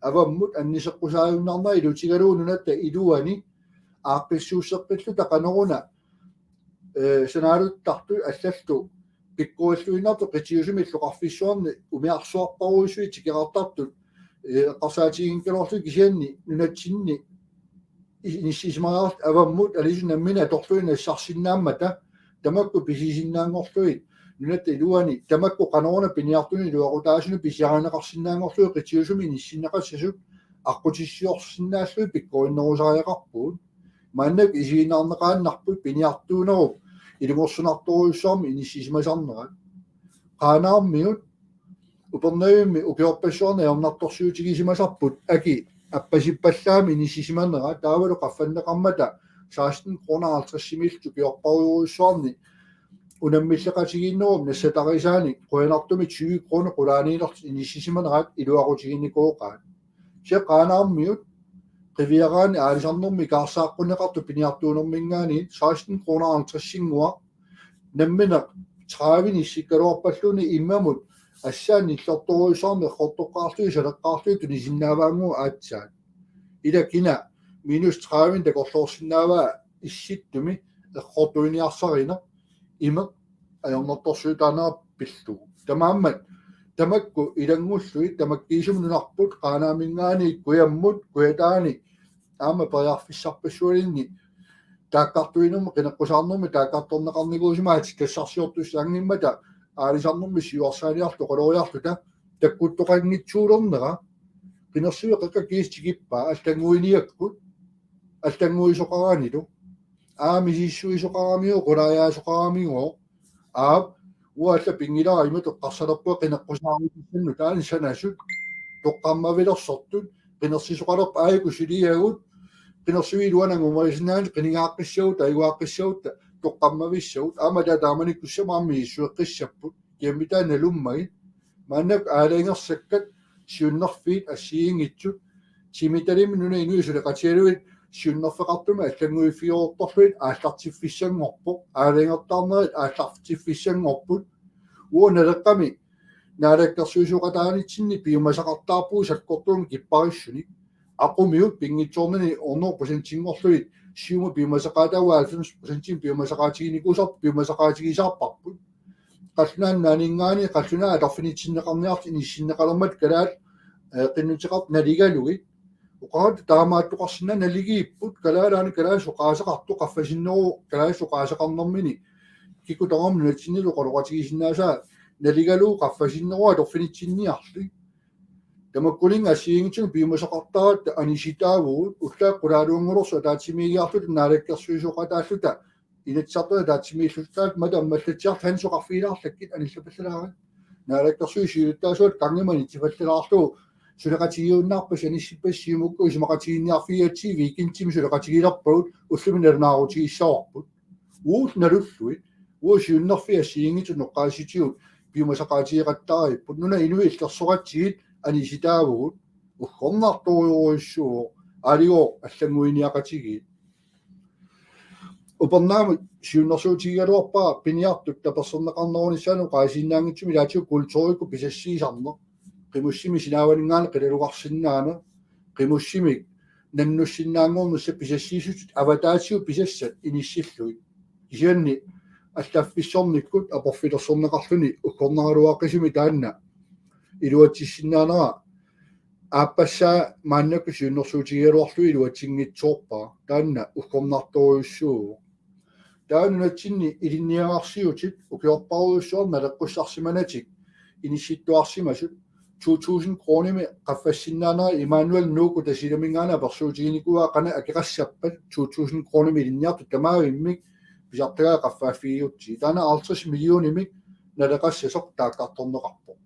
avammut anniseqqusaajunnarnerat ilutigalugu nunatta iluani aaqqissuusseqqilluta qanoruna ee, sanaaluttartut allallu pikkorilluinnartut qitiusumik illoqarfissuarni umiarsuarparujussuit tikeraartartut, ee, eqqarsaatiginngikkaluarlugit kisianni nunatsinni i-, inissisimariarlutik avammut alisut nammineq atorlugit nassarsinnaammata tamakku pisisinnaanngorlugit nunatta iluani tamakku qanoruna piniartunut iluaqutaasunik pisiarineqarsinnaanngorlugit qitiusumik inissinneqassasut aqqutissiorsinnaallugit pikkorinnerusariaqarpugut. Maannakkut isiginnaarneqaannarput piniartuunerup ilungersunartorujussuarmik inissisimasarnerat. Qaanaarmiut Upernavimmi ukiorpassuarni ajornartorsiutigisimasarput aki appasippallaamik inissisimanera taavalu qaffanneqarmata seksten kroner halvtredsimiillutik ukiorparujorujussuarni unammilleqatigiinnerup nassatarisaanik qujanartumik tyve kroner qulaaniilerlutik inissisimanerat iluaqutiginikuugaat. Kisianni Qaanaarmiut qiviaraanni aalisarnermi kaarsaaqqunneqartut piniartuunerminngaanniit seksten kroner halvtredsinngua nammineq tredive issikkaluarpalluunniit immamut assaanni nillertorujussuarmik errortoqqaarlugit saleqqaarlugit tunisinnaavaannguaq aatsaat. Ila kina minus tredive takorloorsinnaavaa issittumi errortuiniarsarineq imeq ajornartorsiutaanera pillugu. Tamaammat tamakku ilanngullugit tamakkiisumik nunarput Qaanaaminngaanniit kujammut kujataani aamma periarfissarpassualinni taakkartuinermi qineqqusaarnermi taakkartorneqarnikuusimaatit tassarsiortussaanngimmata aalisarnermi siuarsaaniarluta oqalooriarluta takkuttoqanngitsuulernera qinersineq qeqqa kiisa tikippaa allannguiniakkut allannguisoqaranilu aamma misissuisoqaramiuk qulaajaasoqaramigooq aap uanga alla pinngilara imatut eqqarsalerpunga qineqqusaarutissannut taanna sanasut toqqammavilersortut qinersisoqalerput aajuku suliagut qinersinerup iluani angumerisinnaanngitsut qinigaaqqissagutta ajugaaqqisagut toqqammavissagut aamma taava taamanikkussamut aamma misissueqqissapput kiammitaa nalummagit maannakkut aalajangersakkat siunnerfiit assigiinngitsut timitalimmi nunap inui suleqatigalugit siunnerfeqartumik allannguiffigereertorlugit aallartiffissanngorpoq aalajangertarnerit aallartiffissanngorput uanga Naleqqami naalakkersuisooqataanitsinni piumasaqartarpugut sakkortuumik kipparissunik aqumiut pinngitsoornani hundrede procentinngorlugit Siumut piumasaqaataavoq halvfems procentimik piumasaqaatiginikuusarput piumasaqaatigisaarparput. Qallunaat Nunaanninngaanniit qallunaat atorfinitsinneqarniarlutik inissinneqalermata kalaallit ee, qinnuteqartut naligalugit. Oqarata taamaattoqarsinnaaneq naligiipput kalaalaani kalaallisut oqaaseqartut qaffasinneruvoq kalaallisut oqaaseqarnermini kikkut tamarmik nunatsinnilu oqaloqatigisinnaasaat naligalugu qaffasinneruvoq atorfinitsinniarli. Tamakkuninnga assigiinngitsunik piumasaqartaratta anisitaavugut ullaaq qulaaluanngulersut ataatsimiigiarluta naalakkersuisooqataalluta Inatsisartuni ataatsimiilluta taava mata ammallatsiarluta Hans oqarfigilaarlakkit anillapallalaarit. Naalakkersuisut siulittaasuata qanngimmat inissipallalaarlugu suleqatigiunnaarpassi anissippassi Siumukkut isumaqatigiinniarfigigatsigit weekendimi suleqatigilerpagut ullumi nalunaarutigissagaluarput. Uullu nalullugit uagut siunnerfiit assigiinngitsut noqqaasitigut piumasaqaatigeqattariipput nunap inui illersoqatigiit anisitaavugut uggornartorujorujussuuvoq aaligooq allannguiniaqatigiit. Upernaamut siunnersuutigigaluarpara piniartut tapersersorneqarnerunissaannut oqaasiinnaanngitsumik ilaatigut kulturikkut pisassiisarneq. Qimussimik sinaavaninngaanniit qilalugarsinnaaneq. Qimussimik nannussinnaanngornissaq pisassiissutsit avataatigut pisassat inissillugit. Kisianni allaffissornikkut aporfilersorneqarluni uggornaraluaqisumik taanna iluatsissinnaanera aappassaa maannakkut siunnersuutigigaluarlugu iluatsinngitsoorpara. Taanna uggornartorujussuuvoq. Taava nunatsinni ilinniagarsiutit ukiorparujussuarni naleqqussarsimanatik inissittuarsimasut to tusind kronimik qaffassinnaanera Immanuel Nuukkut Tasiilaminngaanniit apersuutiginikuuaa qanoq akeqassappat to tusind kronimik ilinniartut tamaavimmik pisartagaat qaffaaffigiutsigit. Taanna halvtreds millionimik naleqassasoq taakkartorneqarpoq.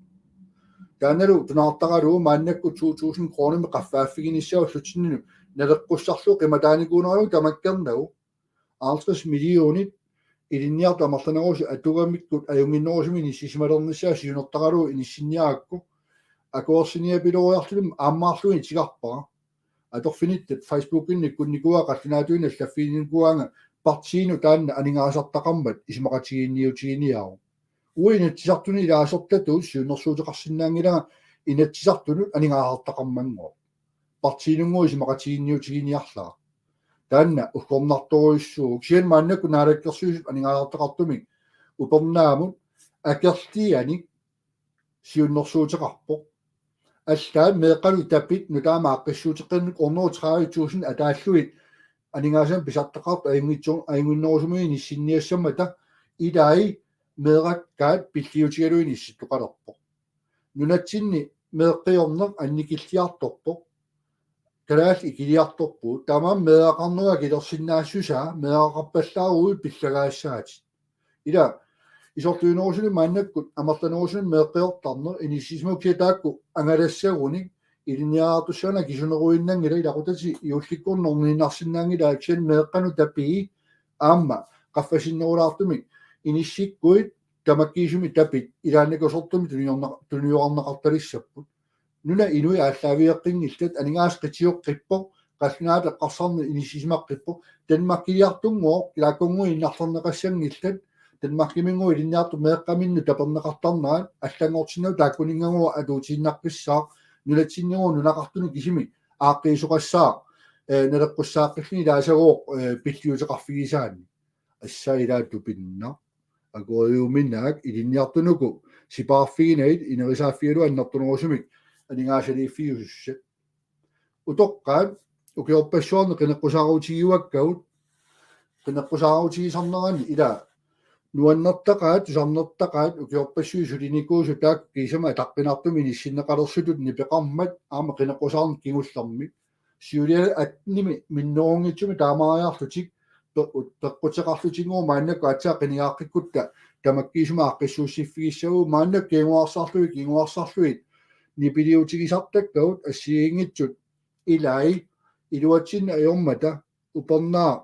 Taannalu tunaartaralugu maannakkut to tusind kronimik qaffaaffiginissaa ullutsinnut naleqqussarlugu qimataanikuuneralugu tamakkernagu halvtreds millionit ilinniartut amerlanerusut atugamikkut ajunnginnerusumik inissisimalernissaat siunertaralugu inissinniarakku akuersiniapilooriarluni aammaarlugu itigarpara. Atorfinittat Facebookinni ikkunnikuuaa qallunaatuinnaq allaffiginikuugaanga partiinut taanna aningaasartaqarmat isumaqatigiinniutiginiaruk. Uagut Inatsisartuni ilaasortatut siunnersuuteqarsinnaanngilanga Inatsisartunut aningaasartaqarmanngooq. Partiinunnguit isumaqatigiinniutiginiarlara. Taanna uggornartorujussuuvoq. Kisianni maannakkut naalakkersuisut aningaasartaqartumik upernaamut akerlianik siunnersuuteqarpoq. Allaat meeqqanut tapit nutaamik aaqqissuuteqqinnut hundrede tredive tusind ataallugit aningaasanik pisartaqartut ajunngitsu-, ajunnginnerusumik inissinniassammata ilai meerakkaat pilliutigalugit inissittoqalerpoq. Nunatsinni meeqqiorneq annikilliartorpoq. Kalaallit ikiliartorpugut. Tamanna meeraqarnerup akilersinnaassusaa meeraqarpallaaruit pillagaassaatit. Ila isorliunerusuni maannakkut amerlanerusunik meeqqiortarneq inissisimasoq kisianni taakku angalassagunik ilinniartussaaneq akisuneruinnanngilaq, ilaquttat juullikkuuneq orniinnarsinnaanngilaq, kisianni meeqqanut tapii aamma qaffasinnerulaartumik inissikkuit tamakkiisumik tapit ilaannakosortumik tuniorna-, tuniorarneqartalissapput. Nunap inui aallaavigeqqinngillat, aningaasat qitioqqippoq, qallunaatut eqqarsarneq inissisimaqqippoq, Danmarkiliartunngooq, ilaakkunnguit innarlerneqassanngillat, Danmarkiminnguit ilinniartut meeqqaminnut taperneqartarnerat, allanngortinnagu taakkuninngaanniit atuutiinnaqqissaaq, nunatsinninnguit nunaqartunik kisimik aaqqiisoqassaaq, eh, naleqqussaaqqiilluni ilaasagooq, eh, pilliuteqarfigisaanni. Assaa ilaa tupinnaq. Akueriuminaak ilinniartut uku sipaarfiginagit inerisaaffigalugu annertunerusumik aningaasaliiffiusussat. Utoqqaat ukiorpassuarni qineqqusaarutigiuakkagut, qineqqusaarutigisarnerani ila nuannertaqaat, tusarnertaqaat ukiorpassuit sulinikuusut taakku kiisami ataqqinartumik inissinneqalersutut nipeqarmat aamma qineqqusaarneq kingullermik. Siuliani attenimi minnerunngitsumik taamaariarlutik pe-, ut-, peqquteqarlutinngooq maannakkut aatsaat qinigaaqqikkuttaaq tamakkiisumik aaqqissuussiffigissagutsigu, maannakkut kinguarsarlugit, kinguarsarlugit nipiliutigisartakkagut assigiinngitsut ilai iluatsinneq ajormata upernaaq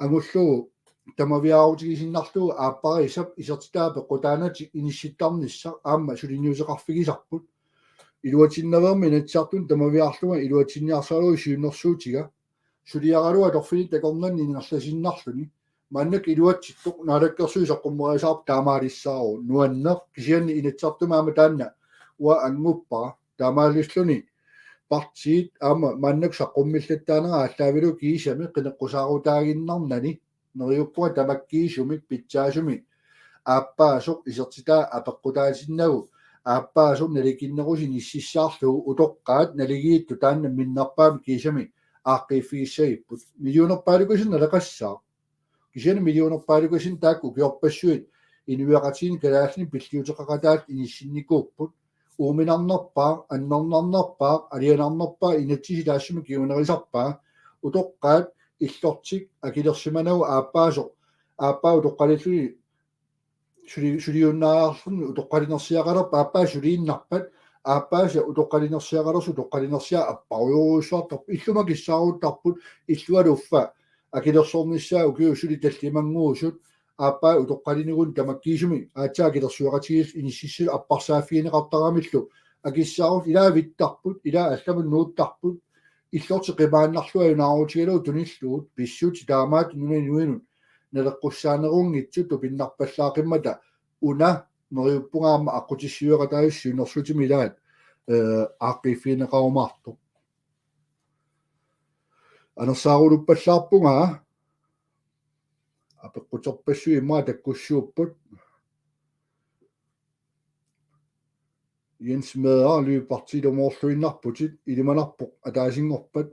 angullugu tamaviaarutigisinnarlugu aapparisap isertitaa peqqutaanatik inissittarnissaq aamma suliniuteqarfigisarput. Iluatsinnaveermat Inatsisartuni tamaviaarlunga iluatsinniarsaralugu siunnersuutiga. Suliaralugu atorfinittat akornanni ingerlasinnarluni. Maannakkut iluatsittoq naalakkersuisut saqqummerisarput taamaalissaarut nuanneq, kisianni Inatsisartumi aamma taanna uanga annguppara. Taamaalilluni partiit aamma maannakkut saqqummillattaanera aallaavigalugu kiisami qineqqusaarutaaginnarnani neriuppunga tamakkiisumik pitsaasumik aappaasoq isertitaa apeqqutaatinnagu aappaasoq nalikinnerusoq inississaarlugu utoqqaat naligiittut taanna minnerpaamik kiisami aaqqiiffigissagipput. Millionerpaalukasinneq naleqassaaq. Kisianni millionerpaalukasinneq taakku ukiorpassuit inuiaqatigiinni kalaallinik pilliuteqaqataallutik inissinnikuupput. Uuminarnerpaaq, annernarnerpaaq, alianarnerpaaq inatsisit taassuma kingunerisarpaa. Utoqqaat illortik akilersimanagu aappaasoq, aappaa utoqqalilluni suli-, suliunnaariarluni utoqqalinersiaqalerpat, aappaa suliinnarpat, aappaasa utoqqalinersiaqalersoq utoqqalinersiaq apparujorujussuartarpoq, illuma kissaaruttarput, illualu uffa akilersornissaa ukiut suli tallimannguusut, aappaa utoqqalineruguni tamakkiisumik aatsaat akilersueqatigiillu inississisut apparsaaffigineqartaramillu akissaarut, ilaa vittarput, ilaa allamut nuuttarput, illortik qimaannarlugit ajunaarutigalugu tunillugu pissutsit taamaattut nunap inuinut naleqqussaanerunngitsut tupinnarpallaaqimmata una neriuppunga aamma aqqutissiueqataassuseq siunnersuutimi ilaat, eh, aaqqiiffigineqarumaartoq. Anersaaruluppallaarpunga, apeqquterpassuit immaqa takkussiupput. Jens Meeraq, Liberty ilumoorluinnarputit, ilimanarpoq ataasinngorpat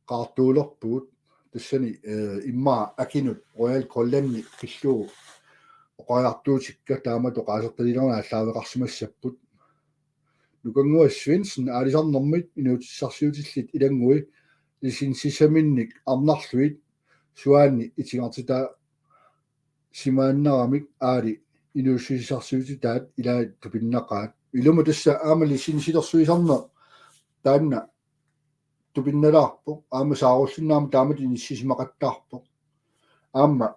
qaartuulerpugut. Tassani, eh, immaqa akinut Royal Greenlandi pillugu oqariartuutikka taamatut oqaasertaliinermut aallaaveqarsimassapput. Nukannguaq Svendsen, aalisarnermit inuutissarsiutillit ilanngui licensisaminnik arnarlugit suaanni itigartitaasimaannaramik aali inuussutissarsiutitaat ilaat tupinnaqaat. Ilumut tassa aamma licensilersuisarneq taanna tupinnalaarpoq, aamma saarullinneq aamma taamatut inissisimaqattaarpoq. Aamma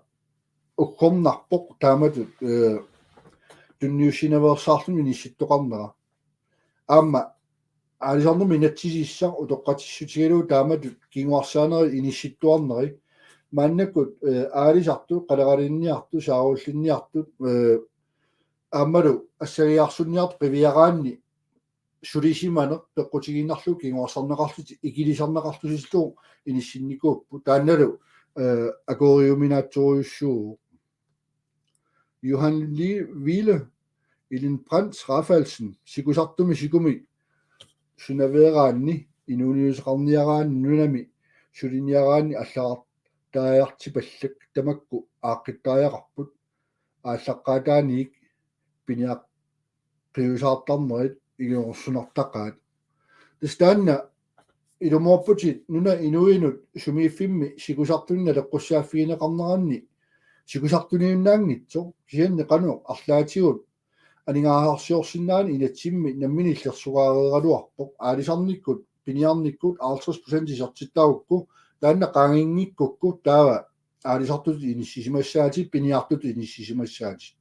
uggornarpoq taamatut, eh, tunniussinaveersaarluni inissittoqarnera. Aamma aalisarnermi inatsisissaq utoqqatsissutigalugu taamatut kinguarsaanerit inissittuarneri. Maannakkut, eh, aalisartut, qaleralinniartut, saarullinniartut, eh, aammalu assagiarsunniartut qiviaraanni sulisimaneq peqqutigiinnarlugu kinguarsarneqarlutik ikilisarneqarlutillu inissinnikuupput. Taannalu, eh, akueriuminaatsorujussuuvoq. Johan Lee Wiele, Elin Brandt Rafaelsen, sikusartumi sikumik sunaveeraanni, inuuniuteqarniaraanni nunami suliniaraanni allagartaajartipallak tamakku aaqqittariaqarput, aallaqqaataaniit piniaq- qiusaartarnerit ingerlaarsunartaqaat. Tassa taanna ilumoorputit nunap inuinut sumiiffimmi sikusartunik naleqqussaaffigineqarneranni sikusartuniunnaanngitsoq, kisianni qanoq arlaatigut aningaasarsiorsinnaanani inatsimmi nammineq illersugaareeraluarpoq, aalisarnikkut piniarnikkut halvtreds procent isertittarukku, taanna qaanginngikkukku taava aalisartutut inissisimassaatit, piniartutut inissisimassaatit.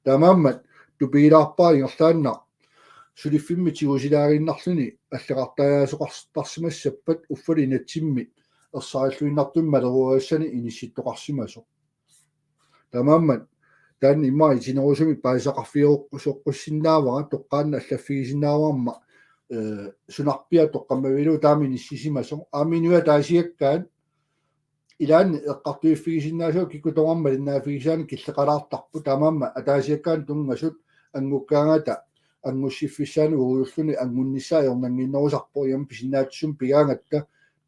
Taamaammat tupigilaarpara ingerlaannaq suliffimmi tigusilaaginnarluni allagartariaasoqartarsimassappat uffalu inatsimmi ersarilluinnartumik maleruagassani inissittoqarsimasoq. Taamaammat taanna immaqa itinerusumik paasisaqarfigerusoqqussinnaavara, toqqaannaq allaffigisinnaavarma, eh, sunarpiaq toqqammavigalugu taama inissisimasoq. Aamma inuit ataasiakkaat ilaanni eqqartuiffigisinnaasavut kikkut tamarmik malinnaaffigisaannik killeqalaartarput, taamaammat ataasiakkaanut tunngasut anngukkaangata anngussiffissaanut uagulluni anngunnissaa ajornannginnerusarpoq, aamma pisinnaatsisumik pigaangatta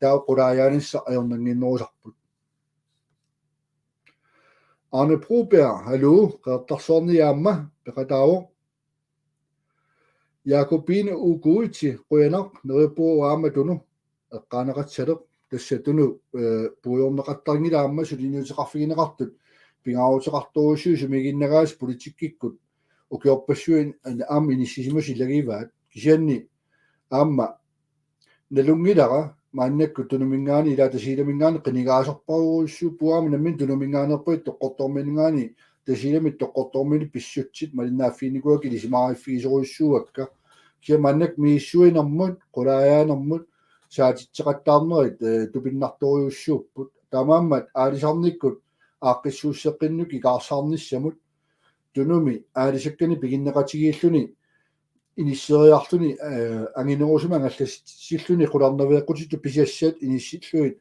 taava qulaajaanissaq ajornannginnerusarput. Arne Broberg, hallo, Qeqertarsuarni aamma peqataavoq. Jakobine Uguiti, qujanaq, neriuppunga aamma Tunu eqqaaneqassaleq, tassa Tunu, eh, puigorneqattarinngilaat aamma suliniuteqarfigineqartut pingaaruteqartorujussuit sumiginnagaasa politikkikkut ukiorpassuit aamma inissisimasut ilagivaat, kisianni aamma nalunngilara maannakkut Tunuminngaanniit ilaa Tasiilaminngaanniit qinigaasorparujussuupput, aamma nammineq Tunuminngaanneerput Ittoqqortoorminngaanniit Tasiilami Ittoqqortoormiunit pissutsit malinnaaffiginikuuakka ilisimaariffigisorujussuuakka. Kisianni maannakkut misissuinermut, qulaajaanermut saatitseqattaarnerit, eh, tupinnartorujussuupput. Taamaammat aalisarnikkut aaqqissuusseqqinnikkut ikaarsaarnissamut Tunumi aalisakkanik piginneqatigiilluni inisseriarluni, eh, anginerusumik angallassilluni qularnaveeqqutitut pisassat inissillugit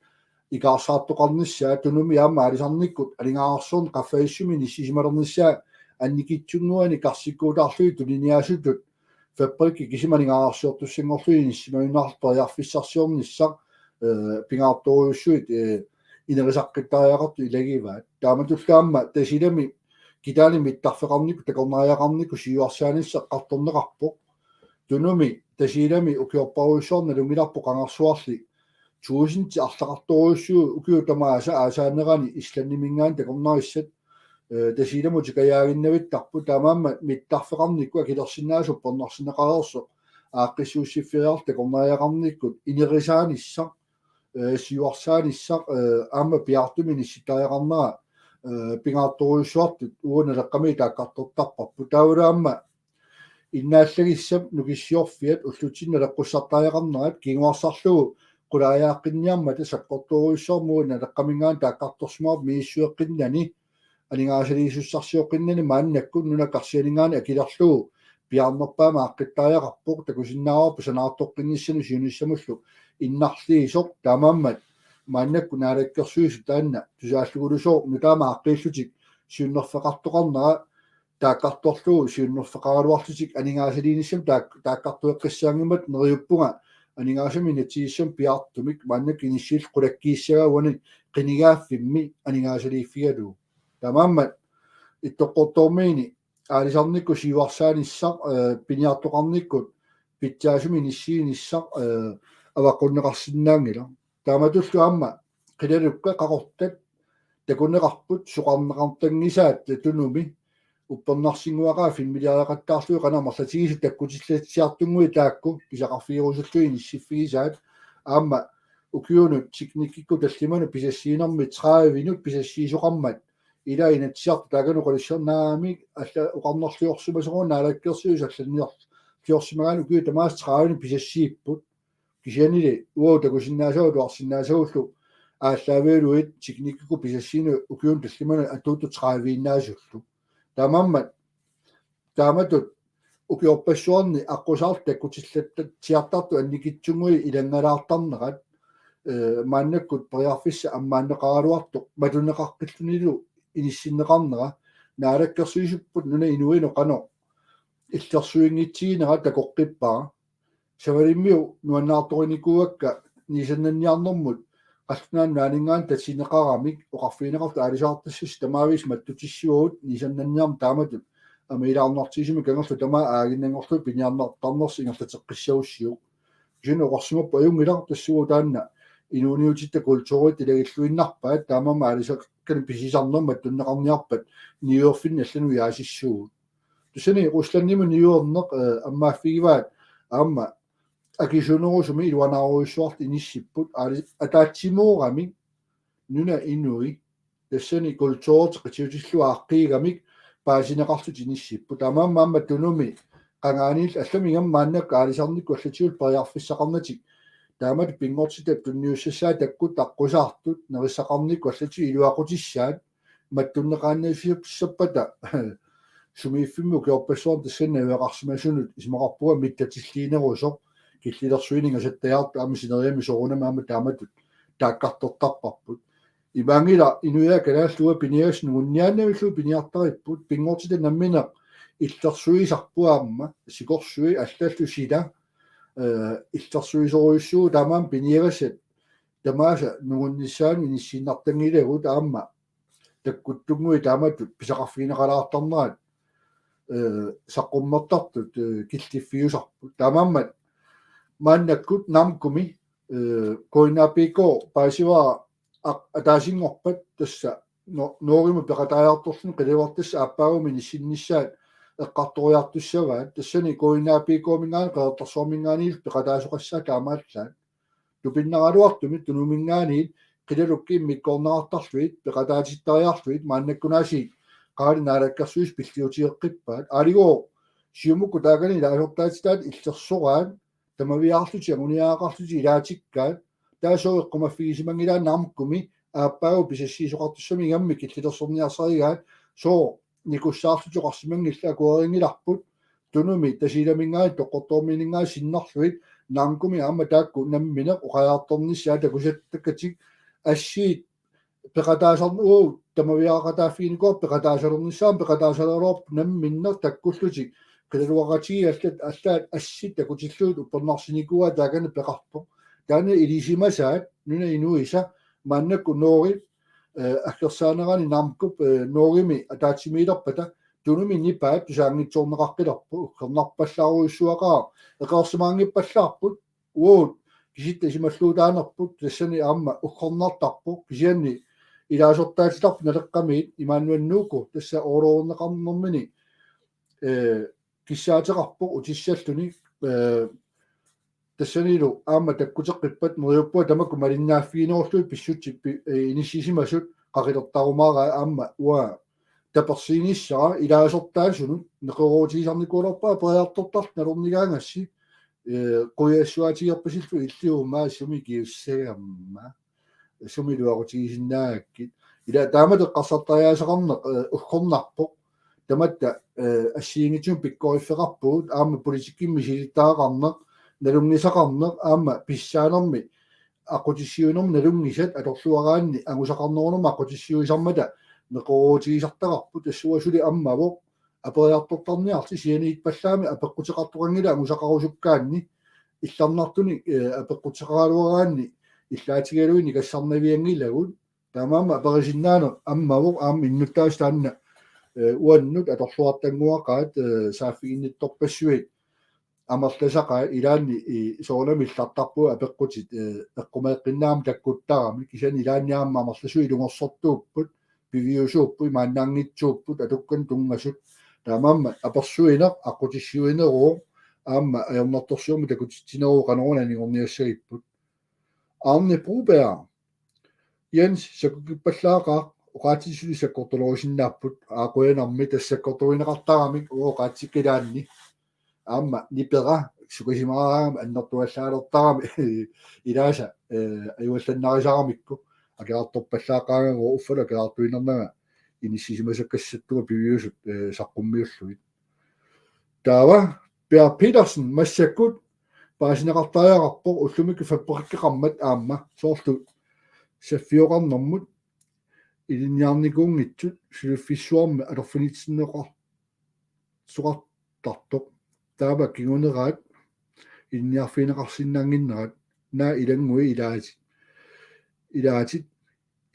ikaarsaartoqarnissaa, Tunumi aamma aalisarnikkut aningaasarsiorneq qaffasissumik inissisimalernissaa annikitsunnguanik karsikkuutaarlugit tuniniaasutut fabrikkit kisima aningaasarsiortussanngorlugit inissisimajunnarlutik periarfissarsiornissaq, eh, pingaartorujussuit, eh, inerisaqqittariaqartut ilagivaat. Taamatullu aamma Tasiilami kitaani mittarfeqarnikkut takornariaqarnikkut siuarsaanissaq eqqartorneqarpoq. Tunumi Tasiilami ukiorparujussuarni nalunngilarput qangarsuarli tusind arlaqartorujussuit ukiut tamaasa aasaanerani Islandiminngaanniit takornarissat, eh, Tasiilamut utikajaaginnavittarput, taamaammat mittarfeqarnikkut akilersinnaasut uppernarsaaneqareersoq aaqqissuussiffeeriarlugu takornariaqarnikkut inerisaanissaq, eh, siuarsaanissaq, eh, aamma piaartumik inissittariaqarnera, eh, pingaartorujussuartut uagut Naleqqami taakkartortarparput. Taavalu aamma innaallagissap Nukissiorfiat ullutsinni naleqqussartariaqarnerat kinguarsarlugu qulaajaaqqinniarmata sakkortoorujussuarmut uagut Naleqqaminngaanniit taakkartorsimavarput misissueqqinnani, aningaasaliisussarsioqqinnani maannakkut nunap karsianinngaanniit akilerlugu piaarnerpaamik aaqqittariaqarpoq, takusinnaavarput sanaartoqqinnissanut siunissamullu innarliisoq, taamaammat maannakkut Naalakkersuisut taanna tusaallugulusooq nutaamik aaqqiillutik siunnerfeqartoqarnera taakkartorlugu siunnerfeqaraluarlutik aningaasaliinissamut taak-, taakkartueqqissaanngimmat neriuppunga aningaasanik inatsisissamut piaartumik maannakkut inissillutik qulakkiissagaat uani qinigaaffimmi aningaasaliiffigalugu. Taamaammat Ittoqqortoormiini aalisarnikkut siuarsaanissaq, eh, piniartoqarnikkut pitsaasumik inissiinissaq, eh, avaqqunneqarsinnaanngilaq. Taamatullu aamma qilalukkat qaqortat takuneqarput soqarneqartanngisaat Tunumi uppernarsinnguaqaat filmiliariaqattaarlugit qanoq amerlatigisut takkutillatsiartunnguit taakku pisaqarfigerusullugit inissiffigisaat. Aamma ukiunut teknikkikkut tallimanut pisassiinermi tredivenut pisassiisoqarmat ila Inatsisartut taakani oqalussernaaramik alla oqarnerliorsimasoq Naalakkersuisut allanniorliorsimagaanni ukiut tamaasa tredivenut pisassiipput. Kisiannili uagut takusinnaasavut atuarsinnaasavullu aallaavigalugit teknikkikkut pisassiinut ukiunut tallimanut atuuttut trediviinnaasullu. Taamaammat taamatut ukiorpassuarni aqqusaartut takkutillatsiartartut annikitsunnguit ilanngalaartarnerat, eh, maannakkut periarfissaq ammaanneqaraluartoq matuneqaqqillunilu inissinneqarnera Naalakkersuisupput nunap inuinut qanoq illersuinngitsiginera takoqqippara. Savalimmiut nuannaartorinikuuakka Niisannanniarnermut qallunaat nunaanninngaanniit tatineqaramik oqarfigineqartut aalisagartassasut tamaviisa mattutissivagut Niisannanniarneq taamatut amiilaarnartigisumik kangerluta tamaat aaginnanngorlugu piniarnartarnersi ingerlateqqissagussiuk. Kisianni oqarsimappat ajunngilaq tassuugu taanna inuuniutitta kulturitta ilagilluinnarpaat taamaammat aalisakkanik pisisarneq mattunneqarniarpat niuerfinni allanut jaasissuugut. Tassani Ruslandimut niuerneq, eh, ammaaffigivaat aamma akisunerusumik iluanaarujussuartut inissipput aali-, ataatsimooramik nunap inui tassani kulturertik qitiutillugu aaqqiigamik paasineqarlutik inissipput. Taamaammat aamma Tunumi qangaaniillu allamik aamma maannakkut aalisarnikkut allatigullu periarfissaqarnatik taamatut pinngortitap tunniussassaat takkutut aqqusaartut nerissaqarnikkut allatigullu iluaqutissaat mattunneqaannassappata sumiiffimmi ukiorpassuarni tassani najugaqarsimasunut isumaqarpunga mittatilliinerusoq killilersuiningasattajaartu aamma sineriammi soorunami aamma taamatut taakkartortarparput. Imaanngilaq inuiaat kalaallit uagut piniagassat nungunniaannavillugit piniartaripput pinngortitaq nammineq illersuisarput aamma sikorsui allallu sila, eh, illersuisorujussuuvoq taamaammat piniagassat tamaasa nungunnissaannut inissiinnartanngilagut aamma takkuttunnguit taamatut pisaqarfigineqalaartarnerat, eh, saqqummertartut, eh, killiffiusarput. Taamaammat maannakkut Namcomi, eh, K N A P K paasivara aq-, ataasinngorpat tassa no-, Norgemut peqataajartorluni qilalugartassat aappaagummi inissinnissaat eqqartoriartussavaat. Tassani K N A P K-minngaanniit Qeqertarsuarminngaanniillu peqataasoqassaaq taamaallaat. Tupinnaraluartumik Tunuminngaanniit qilalukkit immikkoorneqartarlugit peqataatittariarlugit maannakkunaasiit Qaali Naalakkersuisut pilliutigeqqippaat. Aaligooq Siumukkut taakani ilaasortaatitaat illersoraat tamaviaarlutik anguniagaqarlutik ilaatikkaat. Taava sooq eqqumaffigisimanngilaat Namcomi aappaagu pisassiisoqartussamik ingammik killilersorniarsarigaat sooq nikussaarlutik oqarsimanngillat akuerinngilarput Tunumi Tasiilaminngaanniit Toqqortoormiininngaanniit sinnerlugit Namcomi aamma taakku namminneq oqariartornissaat takusattakkatik assiit peqataasarn-, uu, tamaviaaqataaffiginikuuarput peqataasalernissaat peqataasaleruarput namminneq takkullutik qilaluaqatigiit allat, allaat assit takutillugit uppernarsinikuuaat taakani peqarpoq. Taanna ilisimasaat nunap inuisa maannakkut Norge, eh, aggersaanerani Namcop, eh, Norgemi ataatsimiilerpata Tunumi nipaat tusaanngitsoorneqaqqilerpoq uggornarpallaarujussuaqaaq eqeersimaanngippallaarput uagut kisitta isumalluutaanerput tassani aamma uggornartarpoq kisianni ilaasortaatitarput Naleqqamiit Immanuel Nuuku tassa orloorneqarnermini, eh, kissaateqarpoq utissalluni, eh, tassanilu aamma takkuteqqippat neriuppunga tamakku malinnaaffiginerullugit pissutsit pi-, eh, inissisimasut qaqilertarumaaraat aamma uanga tapersiinissara ilaasortaasunut neqeroorutigisarnikuulerpara periartortarlutit nalornigaangassi, eh, quiassuaatigerpasillugu illiuma sumi kiussagamma. Sumi iluaqutigisinnaagakkit. Ila taamatut eqqarsartariaaseqarneq, eh, uggornarpoq. Tamatta, eh, assigiinngitsunik pikkoriffeqarpugut aamma politikkimik misilittagaqarneq, nalunngisaqarneq aamma pissaanermi aqqutissiuinermut nalunngisat atorluaraanni angusaqarnerunermut aqqutissiuisarmata neqeroorutigisartaqarput tassuuna suli ammavoq aperiartortarniarlutik sianiitpallaami apeqquteqartoqanngilaq angusaqarusukkaanni illarnartunik, eh, apeqquteqaraluaraanni illaatigalugit nikassarnavianngilagut. Taamaammat aperisinnaaneq ammavoq aamma innuttaasut taanna, eh, uannut atorluartannguaqaat, eh, saaffiginnittorpassuit amerlasaqaat ilaanni i soorunami illartarpugut apeqqutit, eh, eqqumeeqqinnaamik takkuttarami, kisianni ilaanni aamma amerlasuut ilungersortuupput, piviusuupput, imaannaanngitsuupput, atukkanik tunngasut. Taamaammat apersuineq aqqutissiuineruvoq, aamma ajornartorsiornermik takutitsineruvoq qanoruna anigorniassagipput. Arne Broberg: Jens, sakkukippallaaqaaq, oqaatsit suli sakkortulerusinnaapput, aa qujanarmi, tassa sakkortuineqartaramik, uagut oqaatsikka ilaanni. Aamma nipera, sukasimaraangama annertuallaalertarami, ilaasa, eh, ajuallannarisaramikku, akeqartorpallaaqaangagooq uffalu akeqartuinnarnanga inissisimasakkassattunga piviusut, eh, saqqummiullugit. Taava Per Petersen: Massakkut paasineqartariaqarpoq, ullumikkut fabrikkeqarmat aamma soorlu saffioqarnermut ilinniarnikuunngitsut suliffissuarmi atorfinitsinneqar-, soqartartoq. Taava kinguneraat ilinniarfigineqarsinnaannginnerat, naak ilanngui ilaatit, ilaatit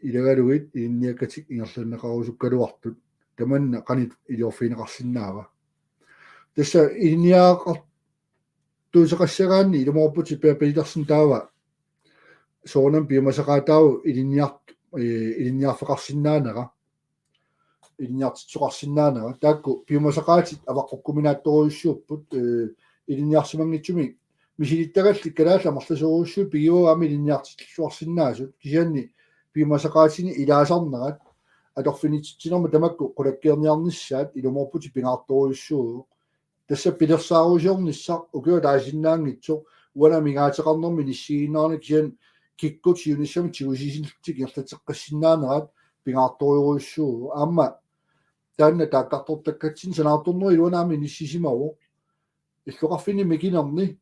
ilagalugit ilinniakkatik ingerlanneqarusukkaluartut. Tamanna qanoq iliorfigineqarsinnaava? Tassa ilinniaqartuuteqassagaanni ilumoorputit Per Petersen taava soorunami piumasaqaataavoq ilinniart-, eh, ilinniarfeqarsinnaanera, ilinniartitsisoqarsinnaanera. Taakku piumasaqaatit avaqqukkuminaattorujussuupput, eh, ilinniarsimanngitsumik misilittagallit kalaallit amerlasoorujussuit pigivagut aamma ilinniartitsisoqarsinnaasut, kisianni piumasaqaatini ilaasarnerat atorfinitsitsinermi tamakku qulakkeerniarnissaat ilumoorputit pingaartorujussuuvoq. Tassa pilersaarusiornissaq ukioq ataasinnaanngitsoq, uani amigaateqarnermi inissiiginnarani, kisianni kikkut siunissami tigusisillutik ingerlateqqissinnaanerat pingaartorujussuuvoq. Aamma taanna taakkartortakkatsinni sanaartornerup iluani aamma inissisimavoq. Illoqarfinni mikinerni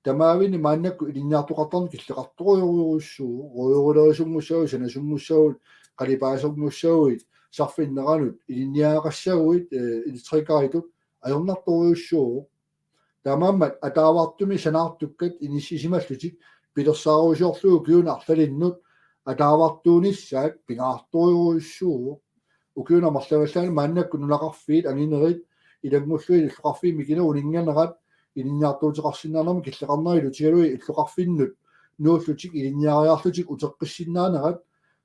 tamaavinni maannakkut ilinniartoqartarneq killeqartorujorujussuuvoq, ruujorulerisunngussavagut, sanasunngussavagut, qalipaasunngussaguit, sarfinneranut ilinniagaqassaguit, eh, elektrikeritut, ajornartorujussuuvoq. Taamaammat ataavartumik sanaartukkat inissisimallutik pilersaarusiorlugit ukiunut arlalinnut ataavartuunissaat pingaartorujussuuvoq. Ukiuni amerlavallaani maannakkut nunaqarfiit anginerit ilanngullugit illoqarfiit mikinerit uninnganerat ilinniartuuteqarsinnaanermut killeqarnerat ilutigalugit illoqarfinnut nuullutik ilinniariarlutik uteqqissinnaanerat,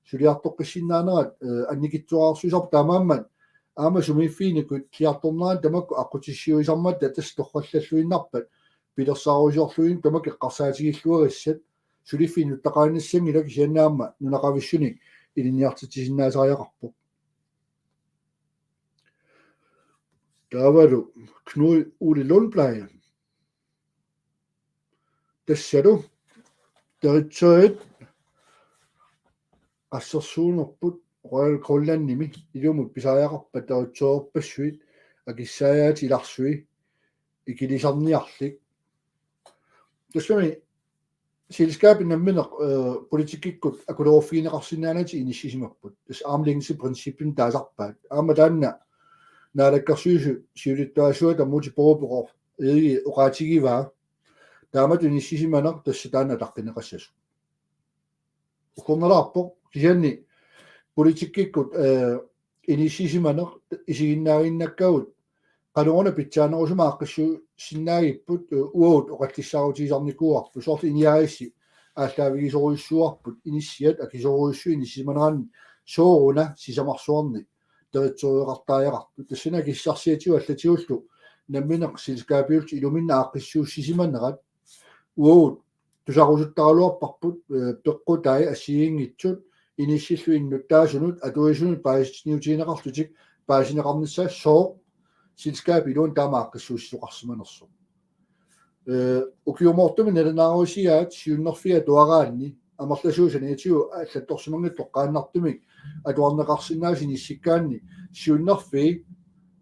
suliartoqqissinnaanerat, eh, annikitsuararsuisarpoq. Taamaammat aamma sumiiffiginikuulliartornerani tamakku aqqutissiuisarmata tassa torrallalluinnarpat pilersaarusiorlugit tamakku eqqarsaatigilluagassat, suliffiit nuttaqaannassanngilaat, kisianni aamma nunaqavissunik ilinniartitsisinnaasariaqarpoq. Taavalu Knud Ole Lundblad. Tassalu direktørit qassersuunerput Royal Greenlandimi ilumut pisariaqarpat direktørerpassuit akissaajaat ilarsui ikilisarniarlik. Tassami selskabit nammineq, eh, politikkikkut akuleruffigineqarsinnaanatik inissisimapput. Tassa armslængdeprincippimik taasarpaat. Aamma taanna Naalakkersuisut siulittaasuata Múte Bourup Egede oqaatigivaa. Taamatut inissisimaneq tassa taanna ataqqineqassasoq. Uggornalaarpoq, kisianni politikkikkut, eh, inissisimaneq isiginnaaginnakkagut qanoruna pitsaanerusumik aaqqissuussinnaagipput, eh, uagut oqallissaarutigisarnikuuarput, soorlu iniarissi aallaavigisorujussuuarput, inissiat akisorujussuit inissisimaneranni sooruna sisamarsuarnik direktøreqartariaqartut. Tassani akissarsiatigut allatigullu nammineq selskabiullutik iluminni aaqqissuussisimanerat uagut tusarusuttaraluarparput, eh, peqqutai assigiinngitsut inissillu innuttaasunut atuisunut paasiniutigineqarlutik paasineqarnissaat sooq selskabip iluani taama aaqqissuussisoqarsimanersoq. Eh, ukiumoortumik nalunaarusiaat siunnerfiit atuaraanni amerlasuut saniatigut allattorsimanngitsut toqqaannartumik atuarneqarsinnaasut inissikkaanni siunnerfiit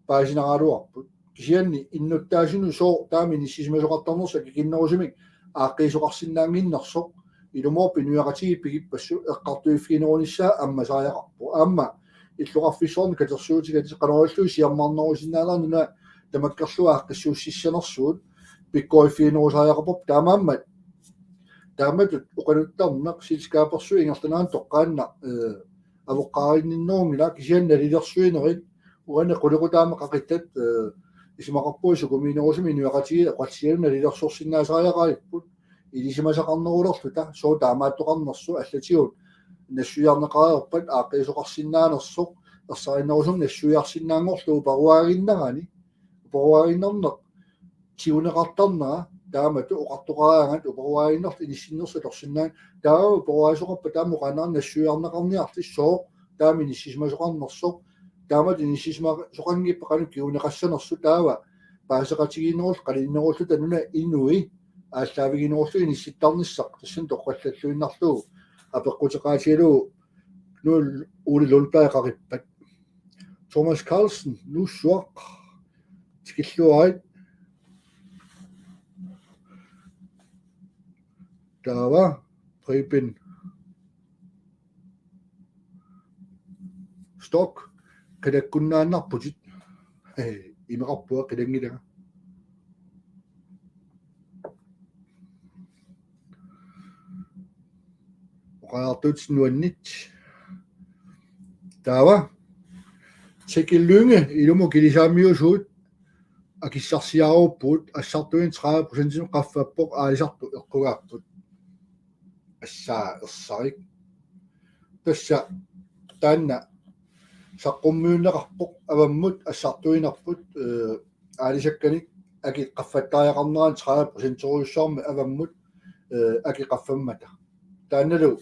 paasinaraluarput. Kisianni innuttaasunut sooq taama inissisimasoqartarnersoq akikinnerusumik aaqqiisoqarsinnaannginnersoq ilumoorpoq inuiaqatigiit pigippassuk eqqartuiffiginerunissaa ammasariaqarpoq. Aamma illoqarfissuarni katersuutigatik qanoq ilillugu siammarnerusinnaanerlugu tamakkerlugu aaqqissuussissanersugut pikkoriffiginerusariaqarparput. Taamaammat taamatut oqaluttarneq selskabersuit ingerlaneranni toqqaannaq, eh, avoqqaarinninnerunngilaq, kisianni nalilersuinerit uani qulequtaamik qaqittat, eh, isumaqarpunga sukumiinerusumik inuiaqatigiit oqallisigalugit nalilersorsinnaasariaqaripput, ilisimasaqarnerulerluta sooq taamaattoqarnersoq, allatigut nassuiarneqareerpat aaqqiisoqarsinnaanersoq, ersarinnerusumik nassuiarsinnaanngorlugu uparuaaginnarani, uparuaaginnarneq tiguneqartarnera, taamatut oqartoqaraangat uparuaaginnarluta inissinnersoq atorsinnaanngilaq, taava uparuaasoqarpat taama oqaannarani nassuiarneqarniarluta sooq taama inissisimasoqarnersoq, taamatut inissisimasoqanngippat qanoq kinguneqassanersoq, taava paaseqatigiinnerulluta, qaninnerulluta nunap inui aallaaviginerullugu inissittarnissaq tassani torrallalluinnarlugu apeqquteqaatigalugu Knud Ole Lundberg qaqippat. Thomas Carlsen, Nuussuaq, tikilluarit. Taava Preben Storch, qilakkunnaannarputit. Ee, imeqarpunga, qilanngilanga. Oqariartuutit nuanneq. Taava Teke Lynge, ilumut kilisaammiusugut akissarsiaruuppugut, assartuineq tredive procentimik qaffappoq, aalisartut eqqugaapput. Assaa, ersarik. Tassa taanna saqqummiunneqarpoq, avammut assartuinerput, ee, aalisakkanik akit qaffattariaqarnerat tredive procenterujussuarmik avammut, ee, akit qaffammata. Taannalu